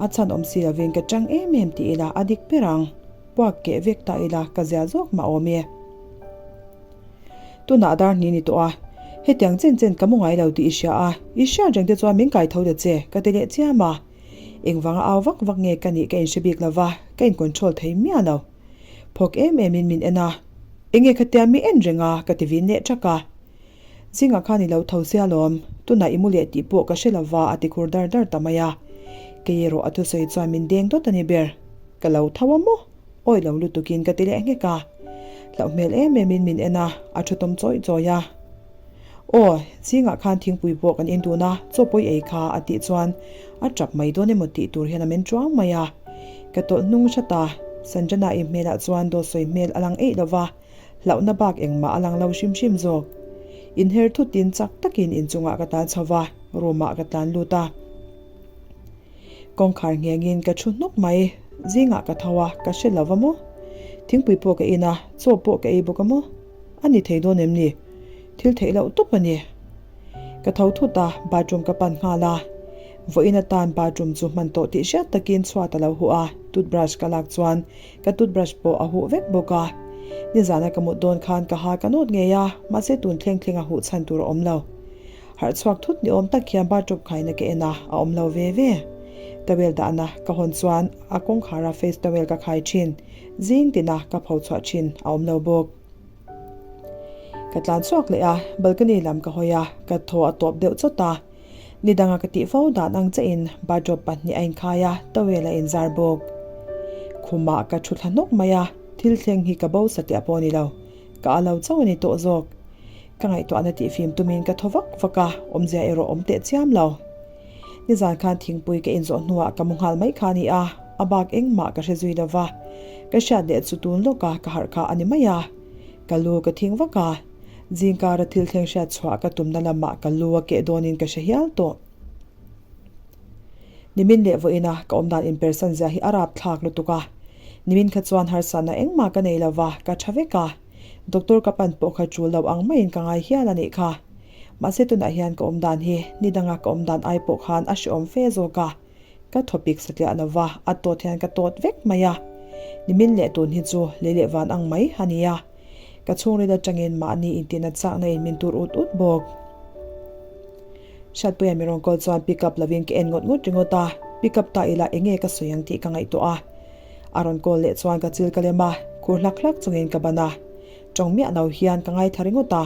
A chhan awm si lovin ka chang em em ti ila a dik ber ang. Puak keh vek ta ila ka zia zawk mah awm e. Tunah dar hni ni tawh a, hetiang chen chen ka mu ngai lo tih i hria a, i hriat reng te chuan min kai tho ta che ka ti leh chiam a. Engvanga au vak vak nge ka nih ka inhre bik lo va, ka in control thei miah lo. Phawk em em in min en a, enge khatia mi en reng a ka ti vin leh thak a. Zingah khan i lo tho sia lawm, tunah i mu leh tih pawh ka hre lo va a ti khur dar dar ta mai a. Kei erawh a thusawi chuan min deng dawt a ni ber. Ka lo tho a maw? Awi lo lutukin ka ti leh nghek a. Hlauh hmel em em in min en a, a thu tawm chawi chawi a. Aw, zingah khan thingpui pawh kan in dun a, chaw pawi ei kha a tih chuan a tap mai dawn emaw tih tur hian a men chuang mai a. Ka tawlh hnung hrat a, Sanjana-i hmelah chuan dawt sawi hmel a lang eih lo va, hlauhna bak engmah a lang lo hrim hrim zawk. Inher thutin chak takin inchungah ka tlan chho va, room-ah ka tlan lut a. Kawngkhar nghengin ka thu hnuk mai, zingah ka tho a, ka hre lo va maw? Thingpui pawh ka in a, chaw pawh ka ei bawk a maw? A ni thei dawn em ni? Thil theih loh tawp a ni. Ka tho thut a, bathroom ka pan nghal a. Vawiin atan bathroom chu hman tawh tih hriat takin chhuat a lo huh a, toothbrush ka lak chuan ka toothbrush pawh a huh vek bawk a. Nizana ka mut dawn khan ka ha ka nawt ngei a, mahse tun thleng thleng a huh chhan tur a awm lo. Harh chhuak thut ni awm tak hian bathrobe khaina ka en a, a awm lo ve ve. Towel dahna ka hawn chuan a kawngkhara face towel ka khai thin, zing tina ka pho chhuah thin a awm lo bawk. Ka tlan chhuak leh a, balcony lam ka hawi a, ka thaw a tawp deuh chawt a. Ni danga ka tih fo dan ang chiahin bathrobe pahnih a inkhai a, towel a inzar bawk. Khumah ka thu thla hnawk mai a, thil thleng hi ka bo satliah pawh a ni lo. Ka a lo chauh a ni tawh zawk. Ka ngaihtuahna tihfim tumin ka thaw vak vak a, awmzia erawh awm teh chiam lo. Nizan khan thingpui ka inzawh hnuah ka mu nghal mai kha a ni a, a bak engmah ka hre zui lo va. Ka hriat leh chu tun lawka ka harh kha a ni mai a. Ka lu ka thing vak a, zingkara thil thleng hriat chhuah ka tumna lamah ka lu a keh dawnin ka hre hial tawh. Nimin leh vawiina ka awmdan inpersan zia hi a rap thlak lutuk a, nimin kha chuan harsatna engmah ka nei lova ka tha vek a, doctor ka pan pawh kha tul lo ang maiin ka ngai hial a nih kha. Mahse tunah hian ka awmdan hi nidanga ka awmdan ai pawh khan a hrehawm fe zawk a, ka thawpik satliah lova a tawt hian ka tawt vek mai a, nimin leh tun hi chu lei leh van ang mai a ni a, ka chhungril atangin mahni intina chakna in min tur ut ut bawk. Hriatpuia mi rawn call chuan pick up lovin ka en ngawt ngawt ringawt a, pick up ta ila enge ka sawi ang tih ka ngaihtuah a. A rawn call leh chuan ka chil ka lem a, khur hlak hlak chungin ka ban a. Tawng miah lo hian ka ngaithla ringawt a.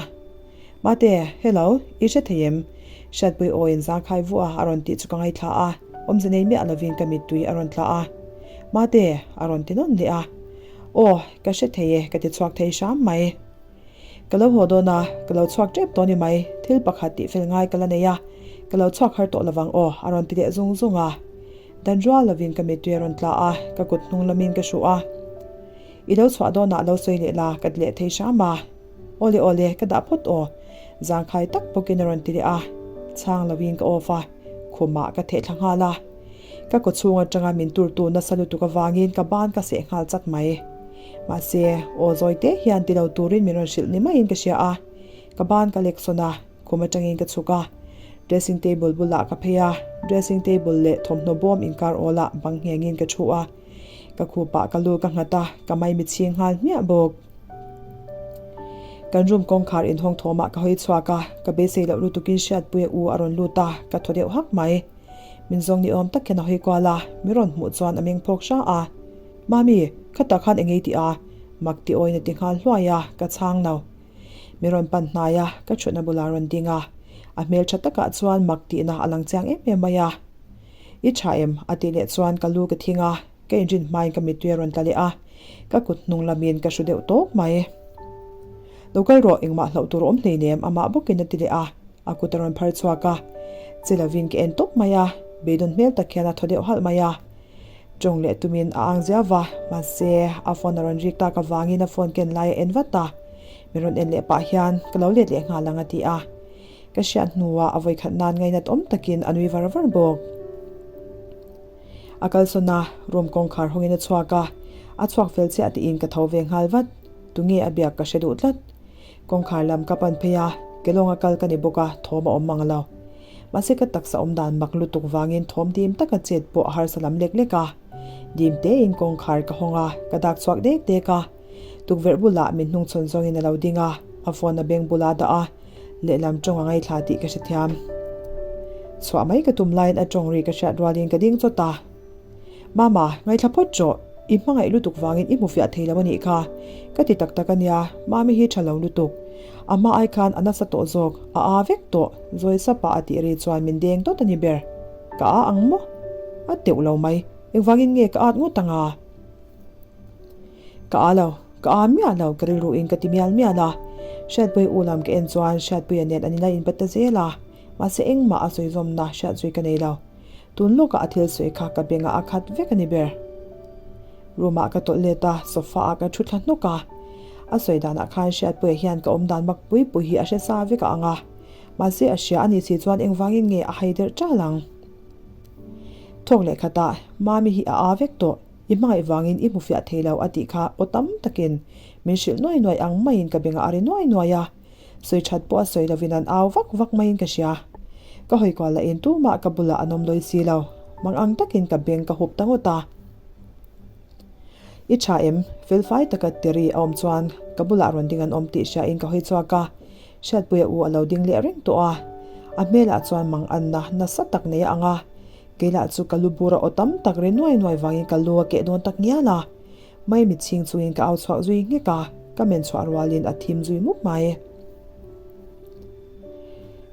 Mate, hello, i hre thei em? Hriatpui aw in zangkhai vuah a a rawn tih chu ka ngaithla a, awmze nei miah lovin ka mittui a rawn tla a. Mate, a rawn ti nawn leh a. Aw, ka hre thei e, ka ti chhuak thei hram mai. Ka lo haw dawn a, ka lo chhuak tep tawh ni mai, thil pakhat tih fel ngai ka la nei a, ka lo chhuak har tawh lovang aw, a rawn ti leh zung zung a. Dan rual lovin ka mittui a rawn tla a, ka kut hnung lamin ka hruh a. I lo chhuah dawnah lo sawi leh la, ka ti leh thei hram a. Awle awle, ka dah phawt aw, zangkhai tak bawkin a rawn ti leh a. Chhang lovin ka off a, khumah ka theh thla nghal a. Ka kaw chhung atanga min turtu nasa lutuk avangin ka ban ka seh nghal chat mai. Mahse, aw zawi te hian ti lo turin min rawn hrilh ni maiin ka hria a. Ka ban ka lek sawn a, khum atangin ka chhuk a. Dressing table bulah ka phei a, dressing table leh thawmhnaw bawm inkar awlah bang nghengin ka thu a. Ka khupah ka lu ka nghat a, ka maimi chhing nghal hmiah bawk. Kan room kawngkhar inhawng thawmah ka hawi chhuak a, ka beisei loh lutukin Hriatpuia u a rawn lut a, ka thaw deuh hak mai. Min zawng ni awm tak hian a hawi kual a, min rawn hmuh chuan a meng phawk hra a. Mami, khatah khan eng ei tih a? Mak ti awiin a ti nghal hluai a, ka chhang lo. Min rawn pan hnai a, ka thutna bulah a rawn ding a. A hmel tha takah chuan mak tihna a lang chiang em em mai a. I tha em? a tih leh chuan ka lu ka thing a, ka inrin hmain ka mittui a rawn tla leh a, ka kut hnung lamin ka hru deuh tawp mai. Lo kal rawh, engmah hlauh tur a awm hleinem, amah bawkin a ti leh a. A kut a rawn phar chhuak a, che lovin ka en tawp mai a, beidawn hmel tak hian a thaw deuh halh mai a. Tawng leh tumin a ang zia va, mahse a phone a rawn rik tak avangin a phone ken lai a en vat a, min rawn en leh pah hian ka lo let leh nghal ang a ti a. Ka hriat hnuah a vawikhat nan ngainat awm takin a nui var var bawk. A kalsawn a, room kawngkhar hawngin a chhuak a, a chhuak fel chiah tiin ka tho ve nghal vat, tunge a biak ka hre duh tlat. Kawngkhar lam ka pan phei a, Kelawng a kal ka ni bawk a, thawm a awm mang lo. Mahse ka taksa awm dan mak lutuk vangin thawm dim taka chet pawh a harsa lam lek lek a. Dim tein kawngkhar ka hawng a, ka dak chhuak dek dek a. Tukverh bulah min hnungchhawn zawngin a lo ding a, a phone a beng bulah a dah a, lehlam tawng a ngaithla tih ka hrethiam. Chhuah mai ka tum laiin a tawng ri ka hriat rualin ka ding chawt a. Mama, ngaithla phawt rawh. I hmangaih lutuk vangin i hmu fiah thei lo a nih kha. Ka ti tak tak a nia, Mami hi tha lo lutuk. A hma ai khan a nasa tawh zawk, a aa vek tawh, zawi sapa a tih ri chuan min deng dawt a ni ber. Ka aa ang maw? A teuh lo mai, engvangin nge ka at ngawt ang a? Ka aa lo, ka aa miah lo ka rilruin ka ti mial mial a. Hriatpui u lam ka en chuan Hriatpuia nen an inla inbat ta zel a, mahse engmah a sawi zawmna hriat zui ka nei lo. Tun lawkah a thil sawi kha ka bengah a khat vek a ni ber. Room ah ka tawlh let a, sofa ah ka thu thla hnawk a. A sawi danah khan Hriatpuia hian ka awm dan mak pui pui hi a hre sa vek a ang a. Mahse a hria a nih si chuan engvangin nge a hai derh ṭal ang. Thawk leh khatah, Mami hi a aa vek tawh, i hmangaih vangin i hmu fiah thei lo a tih kha aw tam takin min hrilh nuai nuai ang maiin ka bengah a ri nuai nuai a. Sawi that pawh a sawi lovin an au vak vak maiin ka hria. Ka hawi kual lahin tumah ka bulah an awm lawi si lo. Mang ang takin ka beng ka hup ta ngawt a. I tha em? Felfai taka tiri a awm chuan ka bulah rawn ding an awm tih hriain ka hawi chhuak a. Hriatpuia u a lo ding leh reng tawh a. A hmelah chuan mang anna nasa tak nei a ang a. Kei lah chu ka lu bur a aw tam tak ri nuai nuai vangin ka lu a keh dawn tak ngial a. Mai mitchhing chungin ka au chhuak zui nghek a, ka men chhuah rualin a thim zui mup mai.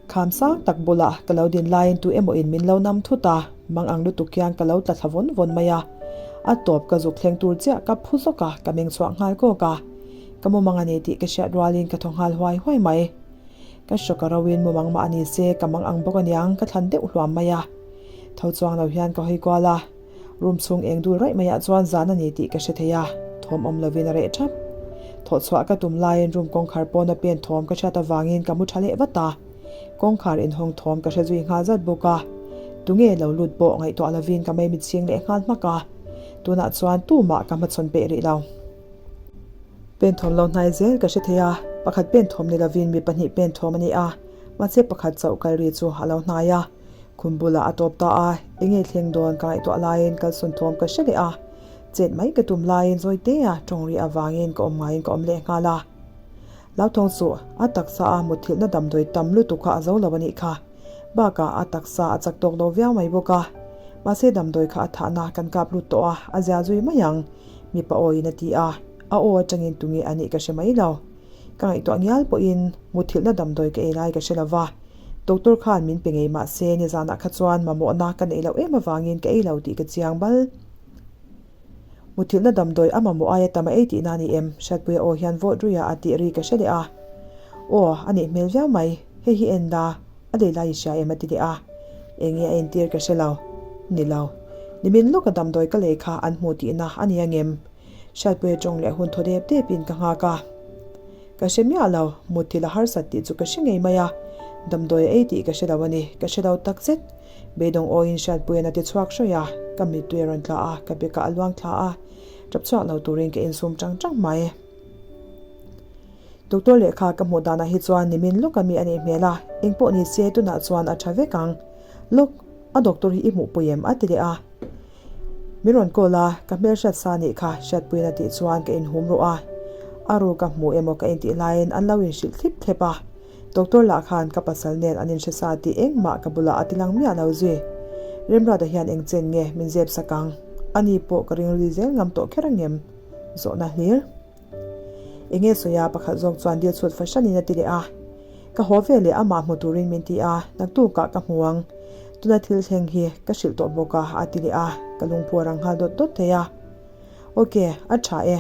Kham sang tak bulah ka lo din laiin tu emaw in min lo nam thut a, mang ang lutuk hian ka lo tla thla vawn vawn mai a. A tawp ka zuk thleng tur chiah ka phu zawk a, ka meng chhuak nghal kawk a. Ka mumang a ni tih ka hriat rualin ka thaw nghal huai huai mai. Ka hrawk a roin mumang mah a ni se ka mang ang bawk aniang ka thlan deuh hluam mai a. Tho chuang lo hian ka hawi kual a, room chhung eng dul raih maiah chuan zan a ni tih ka hre thei a, thawm awm lovin a reh thap. Thawh chhuah ka tum laiin room kawngkhar pawna pen thawm ka hriat avangin ka mu tha leh vat a, kawngkhar inhawng thawm ka hre zui nghal zat bawk a. Tunge lo lut pawh ngaihtuah lovin ka mei mitchhing leh nghal hmak a, tunah chuan tumah ka hmachhawn peih rih lo. Pen thawm lo hnai zel ka hre thei a, pakhat pen thawm ni lovin mi pahnih pen thawm a ni a, mahse pakhat chauh kal ri chu a lo hnai a, khum bulah a tawp ta a, enge thleng dawn ka ngaihtuah laiin kalsawn thawm ka hre leh a, chet mai ka tum laiin zawi te a tawng ri avangin ka awm ngaiin ka awm leh nghal a. Hlauthawng suh, a taksa a mutthilhna damdawi tam lutuk kha a zo lo a nih kha. Bakah a taksa a chak tawk lo viau mai bawk a, mahse damdawi kha a thahna kan kap lut tawh a, a zia zui mai ang. Mipa awiin a ti a, a aw atangin tunge a nih ka hre mai lo. Ka ngaihtuah ngial pawhin muthilhna damdawi ka ei lai ka hre lo va, doctor khan min pe ngei mah se nizanah kha chuan mamawhna ka neih loh em avangin ka ei lo tih ka chiang bal. Muthilhna damdawi a mamawh aia tam a ei tihna a ni em? Hriatpuia aw hian vawt ruia a tih ri ka hre leh a. Aw, a nih hmel viau mai. Hei hi en la, a lei lai i hria em a ti leh a. Eng nge a entir ka hre lo. Ni lo. Nimin lawka damdawi ka lei kha an hmu tihna a ni angem? Hriatpuia tawng leh hun thaw dep depin ka nghak a. Ka hre miah lo, mutthilh a harsat tih chu ka hre ngei mai a. Damdawi a ei tih ka hre lo a ni, ka hre lo takzet. Beidawng awiin Hriatpuia'n a ti chhuak hrawih a, ka mittui a rawn tla a, ka bekah a luang thla a, tap chhuak lo turin ka insum tang tang mai. Doctor lehkha ka hmuh danah hi chuan nimin lawk ami a nih hmel a, engpawh ni se tunah chuan a tha vek ang. Lawk, a doctor hi i hmuhpui em? a ti leh a. Min rawn call a, ka hmelhriat sa nih kha Hriatpuiin a tih chuan ka inhum ruh a. A ru ka hmu emaw ka intih laiin an lo inhrilh thlip thlep a. Doctor lah khan ka pasal nen an inhre sa tih engmah ka bulah a ti lang miah lo zui. Remruata hian eng chen nge min zep sak ang? Ani pawh ka ringri zel ngam tawh kher angem? Zawhna hlir. Enge sawi a pakhat zawk chuan dil chhut fahranin a ti leh a. Ka haw ve leh amah hmu turin min ti a, naktukah ka hmu ang. Tuna thil thleng hi ka hrilh tawh bawk a, a ti leh a, ka lungphu a rang nghal dawt dawt thei a. Ok, a tha e.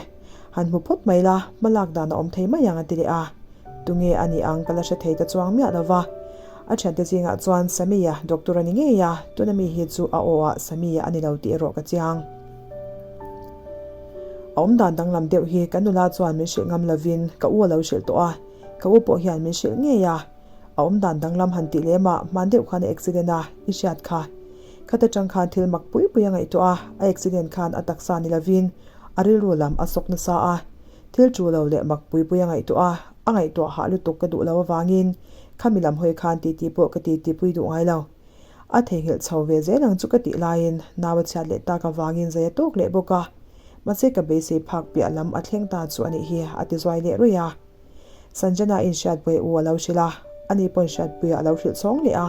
Han hmu phawt mai la, hma lak dan a awm thei mai ang a ti leh a. Tunge a nih ang ka la hre thei ta chuang miah lo va. A thiante zingah chuan Samia doctor a ni ngei a, tuna mi hi chu a aw ah Samia a ni lo tih erawh ka chiang. A awm dan danglam deuh hi kan nula chuan min hrilh ngam lovin ka u a lo hrilh tawh a, ka u pawh hian min hrilh ngei a. A awm dan danglam han tih lem ah hman deuh khan a accident a, i hriat kha. Khat atang khan thil mak pui pui a ngaihtuah a, a accident khan a taksa ni lovin a rilru lam a sawk nasa a. Thil chu lo leh mak pui pui a ngaihtuah a, a ngaihtuah hah lutuk ka duh lo avangin khami lam hawi khan titi pawh ka titi pui duh ngai lo. A theihnghilh chho ve zel ang chu ka tih laiin nau a chhiat leh tak avangin zai a tawk leh bawk a, mahse ka beisei phak piah lam a thleng ta chu a nih hi a ti zuai leh ruih a. Sanjana inhriatpui u a lo hrilh a, ani pawn hriatpuia a lo hrilh chhawng leh a.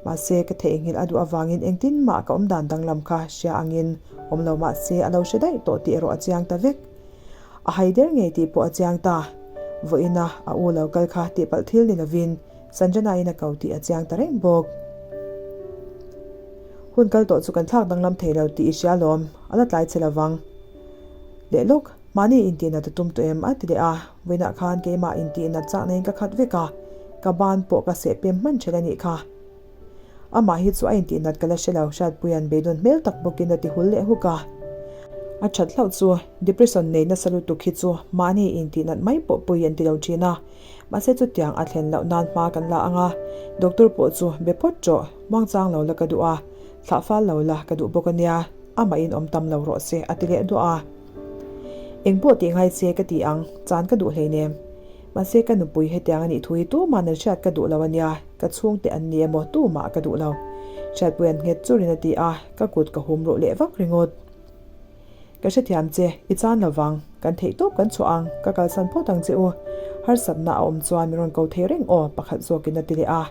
Mahse ka theihnghilh a duh avangin engtin mah ka awmdan danglam kha hria angin awm lo mahse a lo hre daih tawh tih erawh a chiang ta vek. A hai der ngei tih pawh a chiang ta. Vawiina a u lo kal kha tihpalh thil ni lovin Sanjana-in a ko tih a chiang ta reng bawk. Hun kal tawh chu kan thlak danglam thei lo tih i hria lawm, a la tlai che lovang. Leh lawk, mahni intihnat a tum tawh em? a ti leh a, vawiinah khan keimah intihnat chakna in ka khat vek a, ka ban pawh ka seh pem hman ṭhelh a nih kha. Amah hi chu a intihnat ka la hre lo, Hriatpuia'n beidawn hmel tak bawkin a ti hul leh huk a. A ṭhat hlauh chu, depression nei nasa lutuk hi chu mahni intihnat mai pawh pui an ti lo ṭhin a. Mahse chutiang a thlen loh nan hma kan la ang a, doctor pawh chu be phawt ṭawh, muangchang lo la ka duh a, thlah fal lo la ka duh bawk a nia, amah in awm tam lo rawh se a ti leh duah a. Eng pawh tih ngai se ka ti ang, chan ka duh hleinem. Mahse ka nupui hetiang a nih thu hi tuma'n an hriat ka duh lo a nia, ka chhungte an ni emaw tumah ka duh lo. Hriatpui an nghet churin a ti a, ka kut ka hum ruh leh vak ringawt. Ka hrethiam che, i chan lo vang, kan theih tawp kan chhuah ang, ka kalsan phawt ang che u. Harsatna a awm chuan min rawn ko thei reng aw, pakhat zawkin a ti leh a.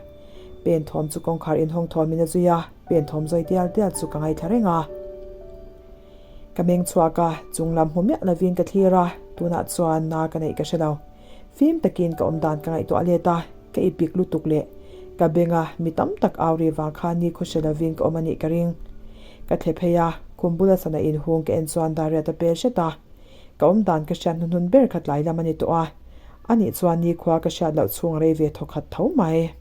Pen thawm chu kawngkhar inhawng thawmin a zui a, pen thawm zawi dial dial chu ka ngaithla reng a. Ka meng chhuak a, chung lam hmu miah lovin ka thlir a, tunah chuan na ka neih ka hre lo. Fim takin ka awm dan ka ngaihtuah let a, ka ipik lutuk leh ka benga mi tam tak au ri vang khan ni khaw hre lovin ka awm a nih ka ring. Ka thle phei a, khum bula sana inhung ka en chuan Dariat a pel hret a. Ka awm dan ka hriat hnuhnun ber kha tlai lam a ni tawh a, anih chuan nikhua ka hriat loh chhung a rei ve thawkhat tho mai.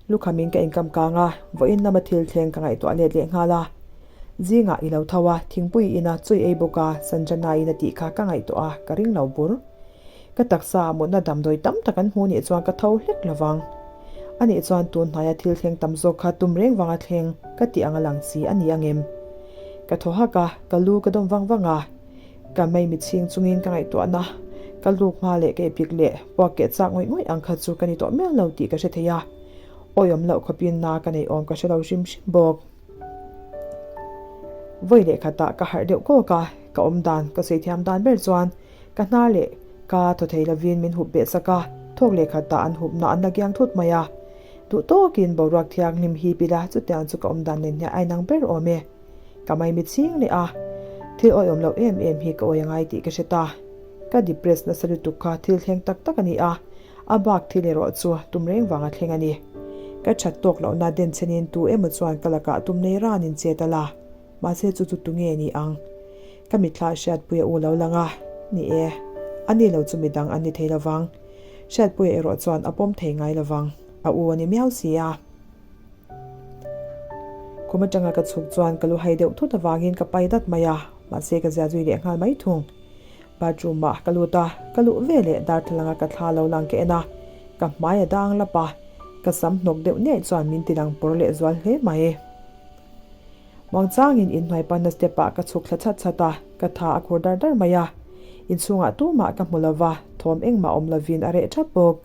Lukhamin ka inkam kang a, vawiin lama thil thleng ka ngaihtuah let leh nghal a. Zingah i lo tho a, thingpui i in a, chawi ei bawk a, Sanjana-in a tih kha ka ngaihtuah a, ka ring lo bur. Ka taksa ah mutna damdawi tam tak an hmu nih chuan ka tho hlek lo vang. Anih chuan tun hnaia thil thleng tam zawk kha tum reng vanga thleng ka tih ang a lang si a ni ang em? Ka thaw hak a, ka lu ka dawm vang vang a. Ka mei mitchhing chungin ka ngaihtuahna ka luk hma leh ka ipik leh puak keh chak ngawih ngawih ang kha chu ka ni tawh miah lo tih ka hre thei a, awiawm loh khawpin na ka neih awm ka hre lo hrim hrim bawk. Vawi leh khatah ka harh deuh kawk a, ka awm dan ka sawi thiam dan ber chuan ka hnar leh ka thaw thei lovin min hup beh sak a, thawk leh khatah an hupna an la kiang thut mai a. Duh tawkin boruak thianghlim hip ila chutiang chu ka awm dan nen hian a inang ber awm e. Ka maimi ching leh a, thil awihawm loh em em hi ka awi angai tih ka hre ta. Ka depress nasa lutuk kha thil thleng tak tak a ni a, a bak thil erawh chu tum reng vanga thleng a ni. Ka that tawk lohna denchhenin tu emaw chuan ka lakah tum nei ranin chet a la, mahse chu chu tunge ni ang? Ka mitthla Hriatpuia u lo lang a, ni e, a ni lo chu midang an ni thei lovang. Hriatpuia erawh chuan a pawm thei ngai lovang, a u a ni miau si a. Khum atanga ka chhuk chuan ka lu hai deuh thut avangin ka pai dat mai a, mahse ka zia zui leh nghal mai thung. Bathroom ah ka lut a, ka luh ve leh darthlalanga ka thla lo lang ka en a, ka hmai a dang lap a, ka sam hnawk deuh niaih chuan min ti lang pawr leh zual hle mai. Muangchangin inhnuai panna step ah ka chhuk thla chhat chhat a, ka tha a khur dar dar mai a. Inchhungah tumah ka hmu lova, thawm engmah awm lovin a reh thap bawk.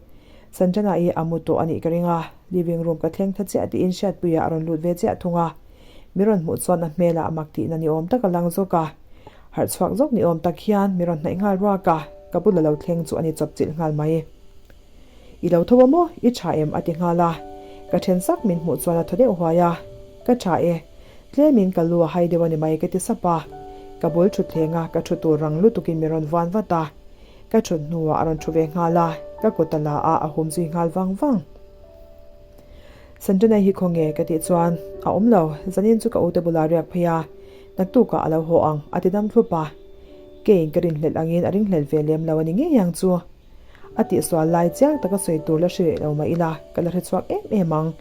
Sanjana i a mu tawh a nih ka ring a, living room ka thleng thla chiah tiin Hriatpuia a rawn lut ve chiah thung a. Mi rawn hmuh chuan a hmelah a mak tihna ni awm tak a lang zawk a. Harh chhuak zawk ni awm tak hian mi rawn hnaih nghal ruak a, ka bula lo thleng chu a ni chawp chilh nghal mai. I lo tho a maw? I tha em? a ti nghal a. Ka then sak min hmuh chuan a thaw deuh huai a. Ka tha e. Tlemin ka lu a hai deuh a ni mai ka ti sap a. Ka bul thutthleng a, ka thu tur rang lutukin mi rawn vuan vat a. Ka thut hnuah a rawn thu ve nghal a, ka kut a la a, a hum zui nghal vang vang. Sanjana hi khawnge ka tih chuan a awm lo, zanin chu ka ute bulah riak phei a, naktukah a lo haw ang a ti dam thlup a. Keiin ka rinhlelh angin a ringhlelh ve lem lo a ni ngei ang chu. A tihsual lai chiang taka sawi tur la hre reh lo mah ila, ka la hre chhuak em em ang.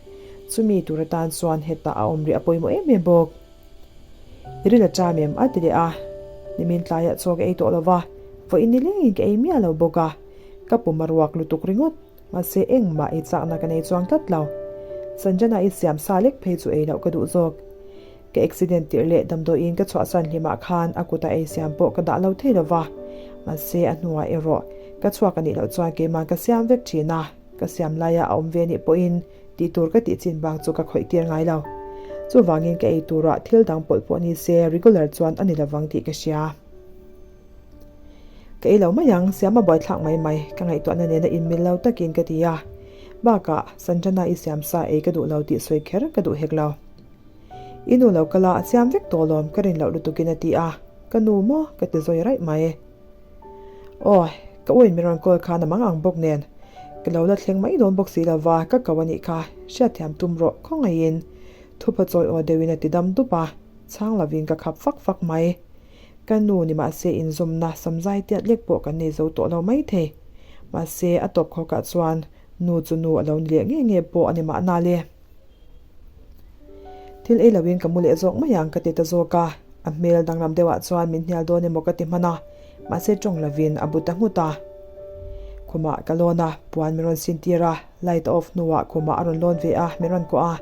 Chumi tur atan chuan hetah a awm rih a pawimawh em em bawk. I ril a ṭam em? a ti leh a. Nimin tlaiah chaw ka ei tawh lo va, vawiin ni lengin ka ei miah lo bawk a. Ka pum a ruak lutuk ringawt, mahse engmah ei chakna ka nei chuang tlat lo. Sanjana i siam sa lek phei chu ei loh ka duh zawk. Ka accident tirh leh damdawiin ka chhuahsan hlimah khan a kuta ei siam pawh ka dah lo thei lo va, mahse a hnuah erawh ka chhuak a nih loh chuan keimah ka siam vek ṭhin a, ka siam laia a awm ve nih pawhin Tih tur ka tih chin bak chu ka khawih tir ngai lo. Chuvangin ka ei turah thil dang pawlh pawh ni se regular chuan a ni lovang tih ka hria. Ka ei lo mai ang, siam a buaithlak mai mai, ka ngaihtuahna nena inmil lo takin ka ti a. Bakah, Sanjana i siam sa ei ka duh lo tih sawi kher ka duh hek lo. I nu lo kal a, a siam vek tawh lawm ka rin loh lutukin a ti a. Ka nu maw? ka ti zawi raih mai. Aw, ka uin min rawn call khan a mang ang bawk nen. Ka lo la thleng mai dawn bawk si lova, ka ko a nih kha, hriatthiam tum rawh khawngaihin. Thupa chawi aw deuhin a ti dam dup a, chhang lovin ka khap fak fak mai. Ka nu ni mahse inzawmna samzai tiat lek pawh kan nei zo tawh lo mai thei. Mahse, a tawp khawkah chuan nu chu nu a lo ni leh nge nge pawh a ni mahna le. Thil ei loin ka mu leh zawk mai ang ka ti ta zawk a, a hmel danglam deuhah chuan min hnial dawn emaw ka ti hman a, mahse tawng lovin a bu ta nghut a. Khumah ka lawn a, puan min rawn sin tir a, light a off hnuah khumah a rawn lawn ve a, min rawn kuah a.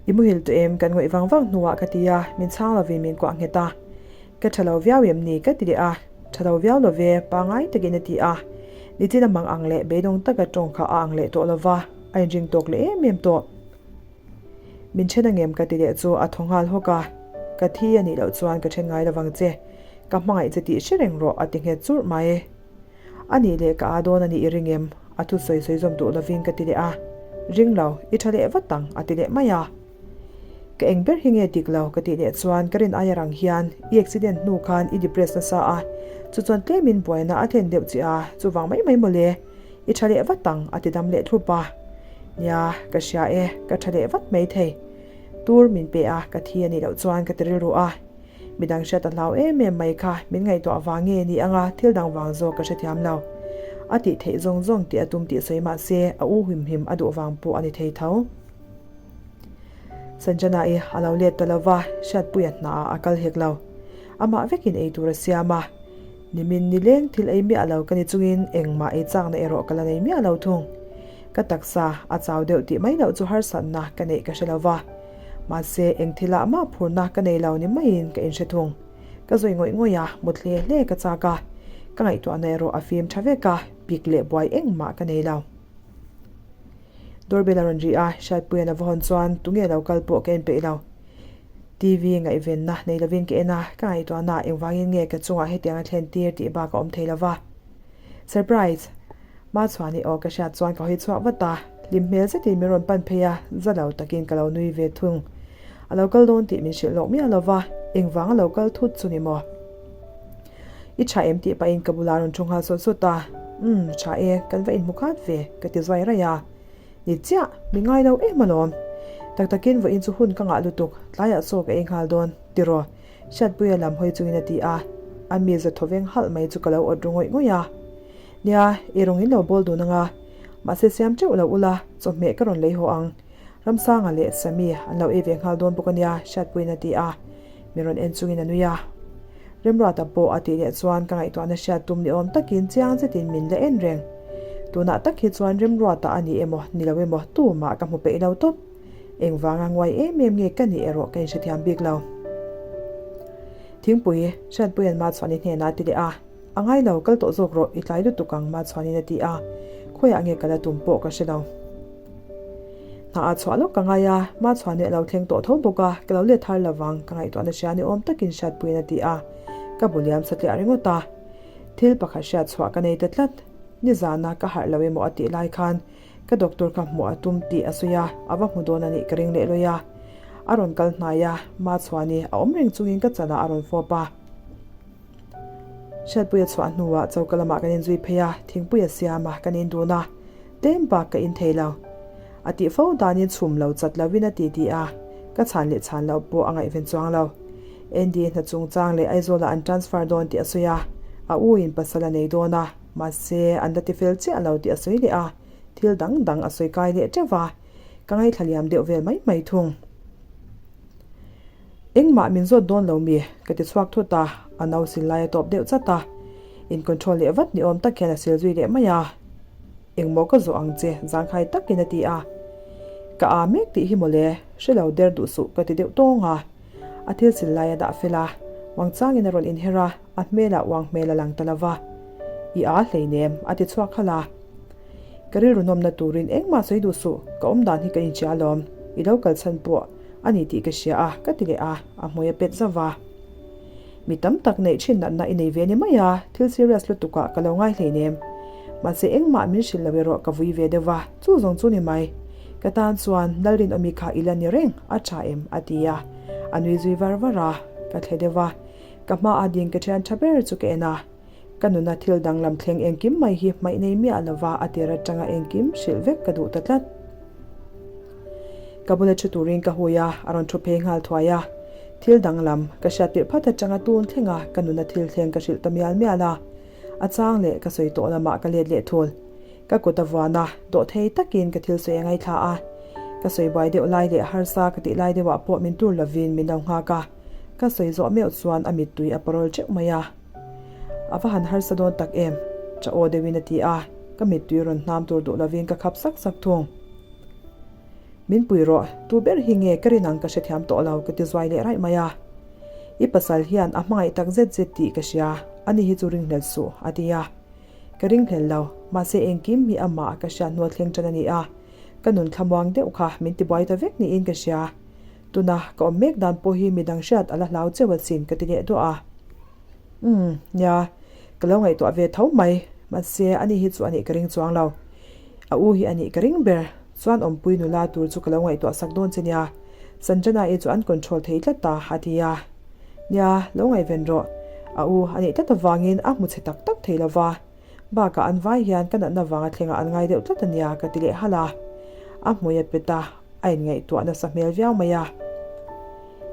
I muhil tawh em? Kan ngawih vang vang hnuah ka ti a, min chhang lovin min kuah nghet a. Ka tha lo viau em ni? Ka ti leh a, Tha lo viau lo ve, pangai takin a ti a. Nitin a mang ang leh beidawng taka tawng kha a ang leh tawh lo va, a inring tawk leh em em tawh. Min then angem ka ti leh chu a thaw nghal hawk a, Ka thi a nih loh chuan ka then ngai lovang che, ka hmangaih che tih hre reng rawh a ti nghet churh mai. A nih leh ka a dawn a nih i ring em? A thu sawi sawi zawm duh lovin ka ti leh a, Ring lo, i tha leh vat ang a ti leh mai a. Ka eng ber hi nge dik lo ka tih leh chuan ka rin aia rang hian i accident hnu khan i depress nasa a, chu chuan tlemin buaina a thlen deuh che a, chuvang mai mai mawle, i tha leh vat ang a ti dam leh thlup a. Nia, ka hria e, ka tha leh vat mai thei. Tur min pe a, ka thi a nih loh chuan ka ti rilru a. Midang hriat a hlau em em mai kha min ngaihtuah vang nge ni anga thil dang vang zawk ka hrethiam lo. A tih theih zawng zawng tih a tum tih sawi mah se a u him him a duh vang pawh a ni thei tho. Sanjana-i a lo let ta lo va, Hriatpuia hnaah a kal hek lo. Amah vekin ei tur a siam a. Nimin nileng thil ei miah lo ka ni chungin engmah ei chakna erawh ka la nei miah lo thung. Ka taksa a chau deuh tih mai loh chu harsatna ka neih ka hre lo va. Mahse, eng thilah mah phurna ka nei lo ni maiin ka inhre thung. Ka zawi ngawih ngawih a, mut hle hle ka chak a. Ka ngaihtuahna erawh a fim tha vek a, pik leh buai engmah ka nei lo. Doorbell a rawn ri a, Hriatpuia'n a va hawn chuan tunge lo kal pawh ka inpeih lo. TV ngaihvenna nei lovin ka en a, ka ngaihtuahna engvangin nge ka chungah hetiang a thlen tir tih bak a awm thei lo va. Surprise! Machhuani aw ka hriat chuan ka hawi chhuak vat a, hlim hmel zetin min rawn pan phei a, za lo takin ka lo nui ve thung. A lo kal dawn tih min hrilh lawk miah lo va, engvang a lo kal thut chu ni maw? I tha em tih pahin ka bulah a rawn thu nghal sawt sawt a, Umm, tha e, kan va inhmu khat ve, ka ti zuai raih a. Ni chiah, mi ngai lo em alawm. Tak takin vawiin chu hun ka ngah lutuk, tlaiah chaw ka ei nghal dawn, tiraw? Hriatpuia lam hawi chungin a ti a, a mi za thawveng halh mai chu ka lo awt ru ngawih ngawih a. Nia, i rawng in lo bawl dun anga, mahse siam teuh lo ula, chawhmeh ka rawn lei haw ang. Ramsanga leh Sami an lo ei ve nghal dawn bawk ania, Hriatpuiin a ti a, mi rawn en chungin a nui a. Remruata pawh a tih leh chuan ka ngaihtuahna hriat tum ni awm takin chiang zetin min la en reng. Tunah tak hi chuan Remruata a ni emaw ni lo emaw tumah ka hmu peih lo tawp. Engvanga nguai em em nge ka nih erawh ka inhrethiam bik lo. Thingpui, Hriatpuia'n Machhuani hnenah a ti leh a. A ngai lo, kal tawh zawk rawh, i tlai lutuk ang Machhuanin a ti a. Khawiah nge kal a tum pawh ka hre lo. Hna ah chhuah lawk ka ngai a, Machhuani a lo thleng tawh tho bawk a, ka lo let har lo vang, ka ngaihtuahna hria ni awm takin Hriatpuiin a ti a. Ka bu liam satliah ringawt a. Thil pakhat hriat chhuah ka nei ta tlat. Nizana ka harh lo emaw a tih lai khan Ka doctor kha hmuh a tum tih a sawi a, a va hmu dawn a nih ka ring leh lawi a. A rawn kal hnai a, Machhuani a awm reng chungin ka chalah a rawn fawp a. Hriatpuia chhuah hnuah choka lamah kan inzui phei a, thingpui a siam a, kan indun a. Tlem bak ka in thei lo. A tih fo danin chhum lo chat lovin a ti ti a, ka chhan leh chhan loh pawh a ngaihven chuang lo. Andy hna chungchang leh Aizawlah an transfer dawn tih a sawi a, a u in pasal a nei dawn a. Mahse, an la tifel chiah lo tih a sawi leh a, thil dang dang a sawi kai leh teuh va, ka ngaithla liam deuh vel mai mai thung. Engmah min zawt dawn lo mi? ka ti chhuak thut a, a no sil lai a tawp deuh chat a, in control leh vat ni awm tak hian a sil zui leh mai a. Engmaw ka zawh ang che zangkhai takin a ti a. Ka aa mek tih hi mawle, hre lo der duh suh ka ti deuh tawng a. A thil sil lai a dah fel a, wangchangin a rawn inher a. A hmelah uang hmel a lang ta lo va, I aa hleinem, a ti chhuak khalh a. Ka rilru nawmna turin engmah sawi duh suh, ka awm dan hi ka inhria alawm, i lo kal chhan pawh a ni tih ka hria a, ka ti leh a, a hmui a pet zauh va. Mi tam tak neih thin natna i nei ve ni mai a, thil serious lutukah ka lo ngai hleinem. Mahse engmah min hrilh lo erawh ka vui ve deuh va, chu zawng chu ni mai. Ka tan chuan Lalrinawmi kha i la ni reng, a tha em? a ti a, a nui zui var var a, ka thle deuh va. Ka hma a ding ka thian tha ber chu ka en a, ka nuna thil danglam thleng engkim mai hi hmaih nei miah lova a tir atanga engkim hrilh vek ka duh ta tlat. Ka bula thu turin ka hui a, a rawn thu phei nghal thuai a. Thil danglam ka hriat tirh phat atanga tun thlenga ka nuna thil thleng ka hrilh ta mial mial a, a chang leh ka sawi tawh lamah ka let leh thul. Ka kut a vuan a, dawhthei takin ka thil sawi a ngaithla a. Ka sawi buai deuh lai leh harsa ka tih lai deuhah pawh min tur lovin min lo nghak a. Ka sawi zawh meuh chuan a mittui a parawl teuh mai a. A va han harsa dawn tak em? Cha aw deuhin a ti a, ka mittui rawn hnam tur duh lovin ka khap sak sak thung. Min pui rawh, tu ber hi nge ka rin ang ka hrethiam tawh lo ka ti zuai leh raih mai a. I pasal hian a hmangaih tak zet zet tih ka hria, ani hi chu ringhlel suh, a ti a. Ka ringhlel lo, mahse engkim hi amah ka hriat hnu a thleng tan a ni a, ka nun thlamuang deuh kha min tibuai ta vek niin ka hria. Tuna ka awm mek dan pawh hi midang hriat a la hlau cheu asin ka ti leh duah a. Umm, nia, ka lo ngaihtuah ve tho mai, mahse ani hi chu anih ka ring chuang lo. A u hi anih ka ring ber, chuan awmpui nula tur chu ka lo ngaihtuah sak dawn che nia. Sanjana-i chu an control thei tlat ta, a ti a. Nia, lo ngaihven rawh. A u anih tlat avangin a hmu chhe tak tak thei lo va. Bakah an vai hian ka natna vanga thlengah an ngai deuh tlat a nia ka ti leh halh a. A hmui a pet a, a inngaihtuah nasa hmel viau mai a.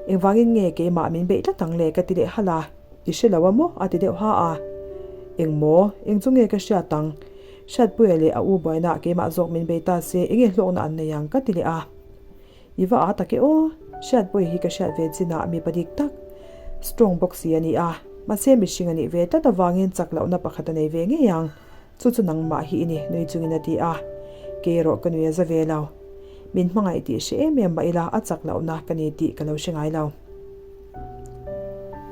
Engvangin nge keimah min beih tlat ang le ka ti leh halh a, I hre lo a maw? a ti deuh ha a. Eng maw? Eng chu nge ka hriat ang? Hriatpuia leh a u buainaah keimah zawk min bei ta se enge hlawkna an nei ang ka ti leh a. I va a tak e aw, Hriatpuia hi ka hriat ve chinah mipa dik tak, strong bawk si a ni a, mahse mihring a nih ve tlat avangin chak lohna pakhat a nei ve ngei ang, chu chu nangmah hi i ni nui chungin a ti a, kei erawh ka nui a za ve lo. Min hmangaih tih hre em em mah ila a chak lohna ka ni tih ka lo hre ngai lo.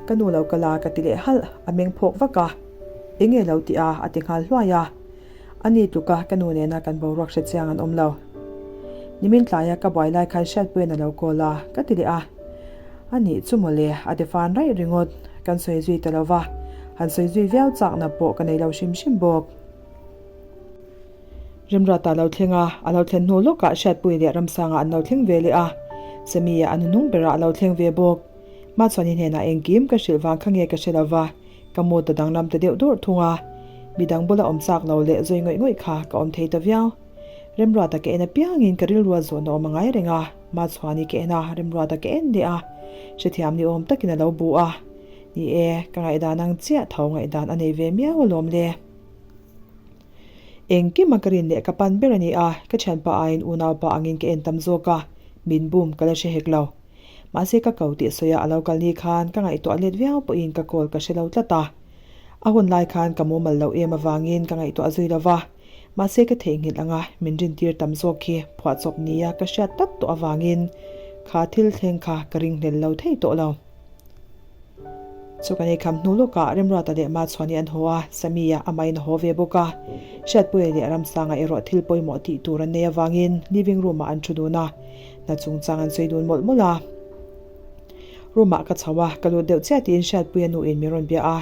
Ka nu lo kal a ka ti leh halh, a meng phawk vak a, enge lo ti a a ti nghal hluai a. A ni tluka ka nu nena kan boruak hre chiang an awm lo. Nimin tlaia ka buai lai khan Hriatpuia'n a lo call a, ka ti leh a. A nih chu mawle, a ti fan raih ringawt. Kan sawi zui ta lo va, han sawi zui viau chakna pawh ka nei lo hrim hrim bawk. Remruata a lo thleng a, a lo thlen hnu lawkah Hriatpui leh Ramsanga an lo thleng ve leh a. Sammy-a a nuhnung berah a lo thleng ve bawk. Hmachhuani hnenah engkim ka hrilh vang kha nge ka hre lo va, Ka mood a danglam ta deuh dawrh thung a, midang bula awm chak lo leh zawi ngawih ngawih kha ka awm thei ta viau. Remruata ka en apiangin ka rilru a zawhna awm a ngai reng a, Machhuani ka en a, Remruata ka en leh a, hrethiam ni awm takin a lo bu a. Ni e, ka ngaihdan ang chiah tho ngaihdan a nei ve miau alawm le. Engkima ka rin leh ka pan ber a ni a, ka thianpa aiin unaupa angin ka en tam zawk a, min bum ka la hre hek lo. Mahse ka ko tih sawi a a lo kal ni khan ka ngaihtuah let viau pawhin ka call ka hre lo tlat a. A hun lai khan ka mumal loh em avangin ka ngaihtuah zui lo va, mahse ka theihnghilh anga min rintir tam zawk khi phuahchawp nia ka hriat tlat tawh avangin kha thil thleng kha ka ringhlel lo thei tawh lo. Chu kan ei kham hnu lawkah Remruata leh Machhuani an haw a, Samia amahin a haw ve bawk a. Hriatpuia leh Ramsanga erawh thil pawimawh tih tur an nei avangin living room ah an thu dun a, hna chungchang an sawi dun mawlh mawlh a. Room ah ka chho a, ka lut deuh chiah tiin Hriatpuia nu in min rawn bia a,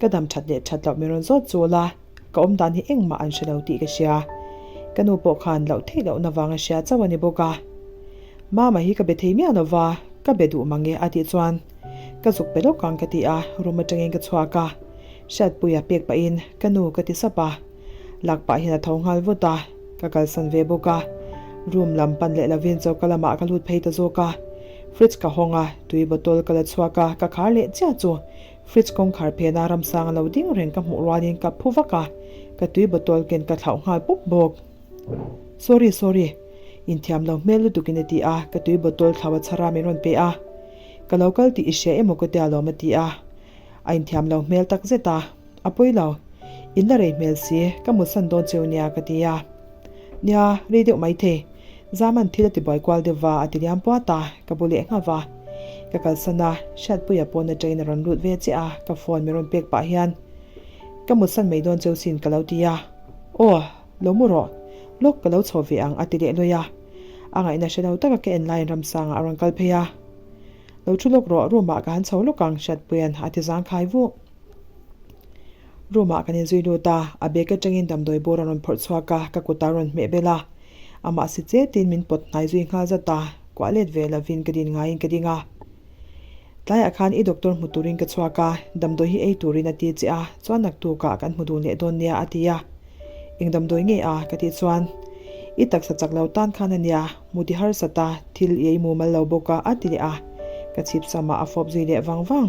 ka dam that leh that loh min rawn zawt chul a, ka awm dan hi engmah an hre lo tih ka hria. Ka nu pawh khan loh theih lohna vang a hria chauh a ni bawk a. Mama hi ka be thei miah lova, ka be duh mange a tih chuan ka zuk pe lawk ang ka ti a, room atangin ka chhuak a, Hriatpuia pek pahin ka nu ka ti sap a, lak pah hian a tho nghal vut a, ka kalsan ve bawk a, room lam pan leh lovin choka lamah ka lut phei ta zawk a, fridge ka hawng a, tui bottle ka la chhuak a, ka khar leh chiah chu fridge kawngkhar phena ramsang a lo ding reng ka hmuh rualin ka phu vak a, ka tui bottle ken ka thlauh nghal pup bawk. Sorry sorry, inthiam lo hmel lutukin a ti a, ka tui bottle thlau a chhar a min rawn pe a. Ka lo kal tih i hria emaw ka tia lawm a ti a. A inthiam lo hmel tak zet a. A pawi lo. In la rei hmel si, ka mutsan dawn cheu nia ka ti a. Nia, rei deuh mai thei. Zaman thil a ti buai kual deuh va a ti liam puat a, ka bu leh nghauh a. Ka kalsan a, Hriatpuia pawn atangin a rawn lut ve chiah a, ka phone min rawn pek pah hian ka mutsan mai dawn cheu sin ka lo ti a. Aw, lo mu rawh. Lawk ka lo chho ve ang a ti leh luai a. A ngaihna hre lo taka ka en laiin Ramsanga a rawn kal phei a. Lo thu lawk rawh, room ah ka han chho lawk ang Hriatpuia'n a ti zangkhai vuh. Room ah kan inzui lut a, a bag atangin damdawi bawr a rawn phawrh chhuak a, ka kut a rawn hmeh bel a. Amah si chetin min pawt hnai zui nghal zat a, kuah let ve lovin ka din ngaiin ka ding a. Tlaiah khan i doctor hmu turin ka chhuak a, damdawi hi ei turin a ti che a, chuan naktukah kan hmu dun leh dawn nia a ti a. Eng damdawi nge a? ka tih chuan, I taksa chak lo tan khan a nia, mu ti harsat a, thil i ei mumal lo bawk a a ti leh a, ka chhip samah a fawp zui leh vang vang.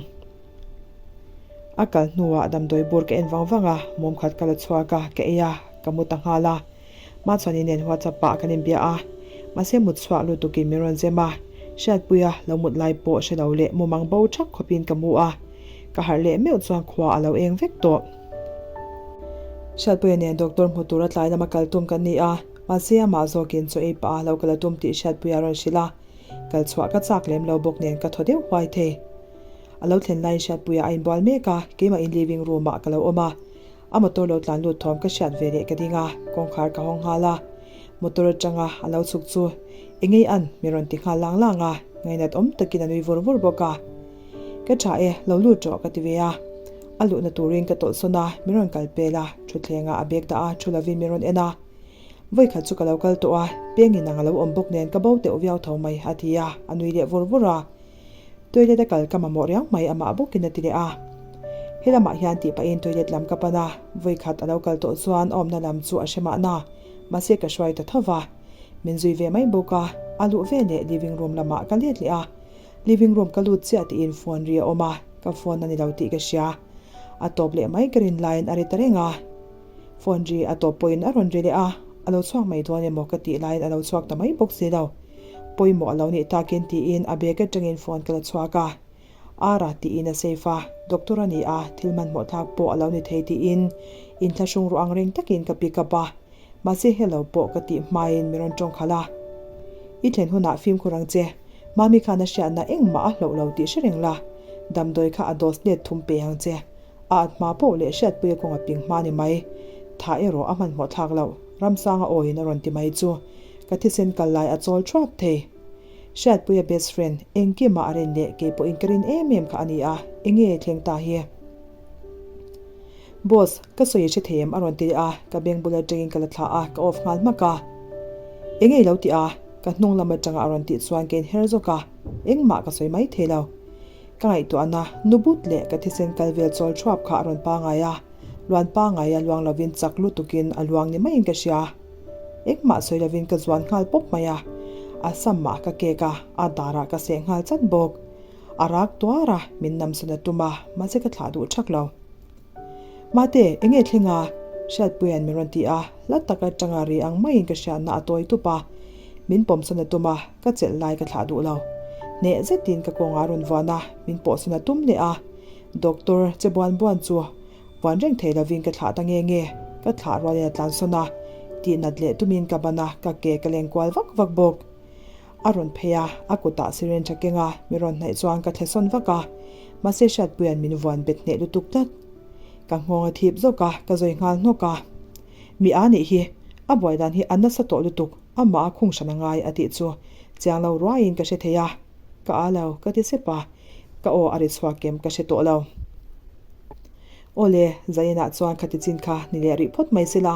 A kal hnuah damdawi bur ka en vang vang a, mum khat ka la chhuak a, ka ei a, ka mu ta nghal a. Machhuani nen WhatsApp ah kan inbia a, mahse mut chhuak lutukin min rawn zem a, Hriatpuia lo mut lai pawh hre lo leh mumang bo thak khawpin ka mu a, ka harh leh meuh chuan khua a lo eng vek tawh. Hriatpuia nen doctor hmu tura tlai lama kal tum kan ni a, mahse amah zawkin chaw ei pah a lo kal a tum tih Hriatpuia a rawn hrilh a, kal chhuah ka chak lem lo bawk nen ka thaw deuh huai thei. A lo thlen laiin Hriatpuia a inbual mek a, keimahin living room ah ka lo awm a, A motor lo tlan lut thawm ka hriat ve leh ka ding a, kawngkhar ka hawng nghal a. Motor atanga a lo chhuk chu engei an min rawn ti nghal lang lang a, ngainat awm takin a nui vur vur bawk a. Ka tha e, lo lut rawh ka ti ve a. A luhna turin ka tawlh sawn a, min rawn kal pel a, thutthlengah a bag dah a, thu lovin min rawn en a. Vawikhat chu ka lo kal tawh a, pengin ang a lo awm bawk nen ka bo teuh viau tho mai a ti a, a nui leh vur vur a. Toilet a kal ka mamawh riau mai amah bawkin a ti leh a. He lamah hian tih pahin toilet lam ka pan a, vawikhat a lo kal tawh chuan a awmna lam chu a hre mahna, mahse ka hruai ta tho va. Min zui ve mai bawk a, a luh ve leh living room lamah ka let leh a. Living room ka lut chiah tiin phone ri a awm a, ka phone a ni lo tih ka hria. A tawp leh mai ka rin laiin a ri ta reng a. Phone ri a tawp pawhin a rawn ri leh a, a lo chhuak mai dawn emaw ka tih laiin a lo chhuak ta mai bawk si lo. Pawimawh a lo nih takin tiin a bag atangin phone ka la chhuak a. Ara tiin a save a, doctor a ni a, thil hmanhmawh thlak pawh a lo ni thei tiin inthlahrung ruah ang reng takin ka pick up a. Mahse hello pawh ka tih hmain min rawn tawng khalh a. I thlen hunah fimkhur ang che, Mami khan a hriatna engmah a hloh lo tih hre reng la, damdawi kha a dose let thum pe ang che. A at hma poh leh hriatpuia kawng a ping hma ni mai. Tha erawh a hmanhmawh thlak loh, Ramsanga awiin a rawn ti mai chu ka thisen kal lai a chawl thuap thei. Hriatpuia best friend, engkimah a rin leh kei pawhin ka rin em em kha a ni a, enge thleng ta hi? Boss, ka sawi hre thei em a rawn ti leh a, ka beng bul atangin ka la thlah a, ka off nghal hmak a. Enge i lo tih a? Ka hnung lam atanga a rawn tih chuan ka inher zawk a, engmah ka sawi mai thei lo. Ka ngaihtuahna, nu but leh ka thisen kal vel chawl thuap kha a rawn pangai a, luan pangai a luang lovin chak lutukin a luang ni maiin ka hria. Engmah sawi lovin ka zuan nghal pawp mai a, a samah ka kek a, a darah ka seh nghal chat bawk. A rak tuar a, min namsawn a tum a, mahse ka thlah duh thak lo. Mate, eng nge thleng a? Hriatpuia'n min rawn ti a, hla tak atanga ri ang maiin ka hriatna a tawi tup a. Min pawmsawn a tum a, ka chelh lai ka thlah duh lo. Hneh zetin ka kawngah a rawn vuan a, min pawhsawn a tum leh a. Doctor che buan buan chu vuan reng thei lovin ka thlah ta nge nge, ka thlah rualin a tlansawn a, tihnat leh tumin ka ban a, ka ke ka leng kual vak vak bawk. A rawn phei a, a kutah syringe a keng a, mi rawn hnaih chuan ka thle sawn vak a, mahse Hriatpuia'n min vuan bet hneh lutuk tlat. Ka nghawng a thip zawk a, ka zawi nghal hnawk a. Mi a nih hi, a buai dan hi a nasa tawh lutuk, amah a khung hran a ngai a tih chu chiang lo ruaiin ka hre thei a. Ka a lo, ka ti sep a, ka aw a ri chhuak em ka hre tawh lo. Awle, Zainah chuan khati chin kha ni leh rih phawt mai sela,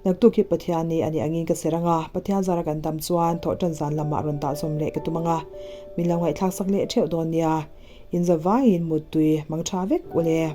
naktuk hi Pathian ni a nih angin ka ser anga, Pathian zara kan dam chuan thawhtan zan lamah rawn dah zawm leh ka tum anga, min lo ngaihthlak sak leh theuh dawn nia, in zavaiin muttui mang tha vek ule.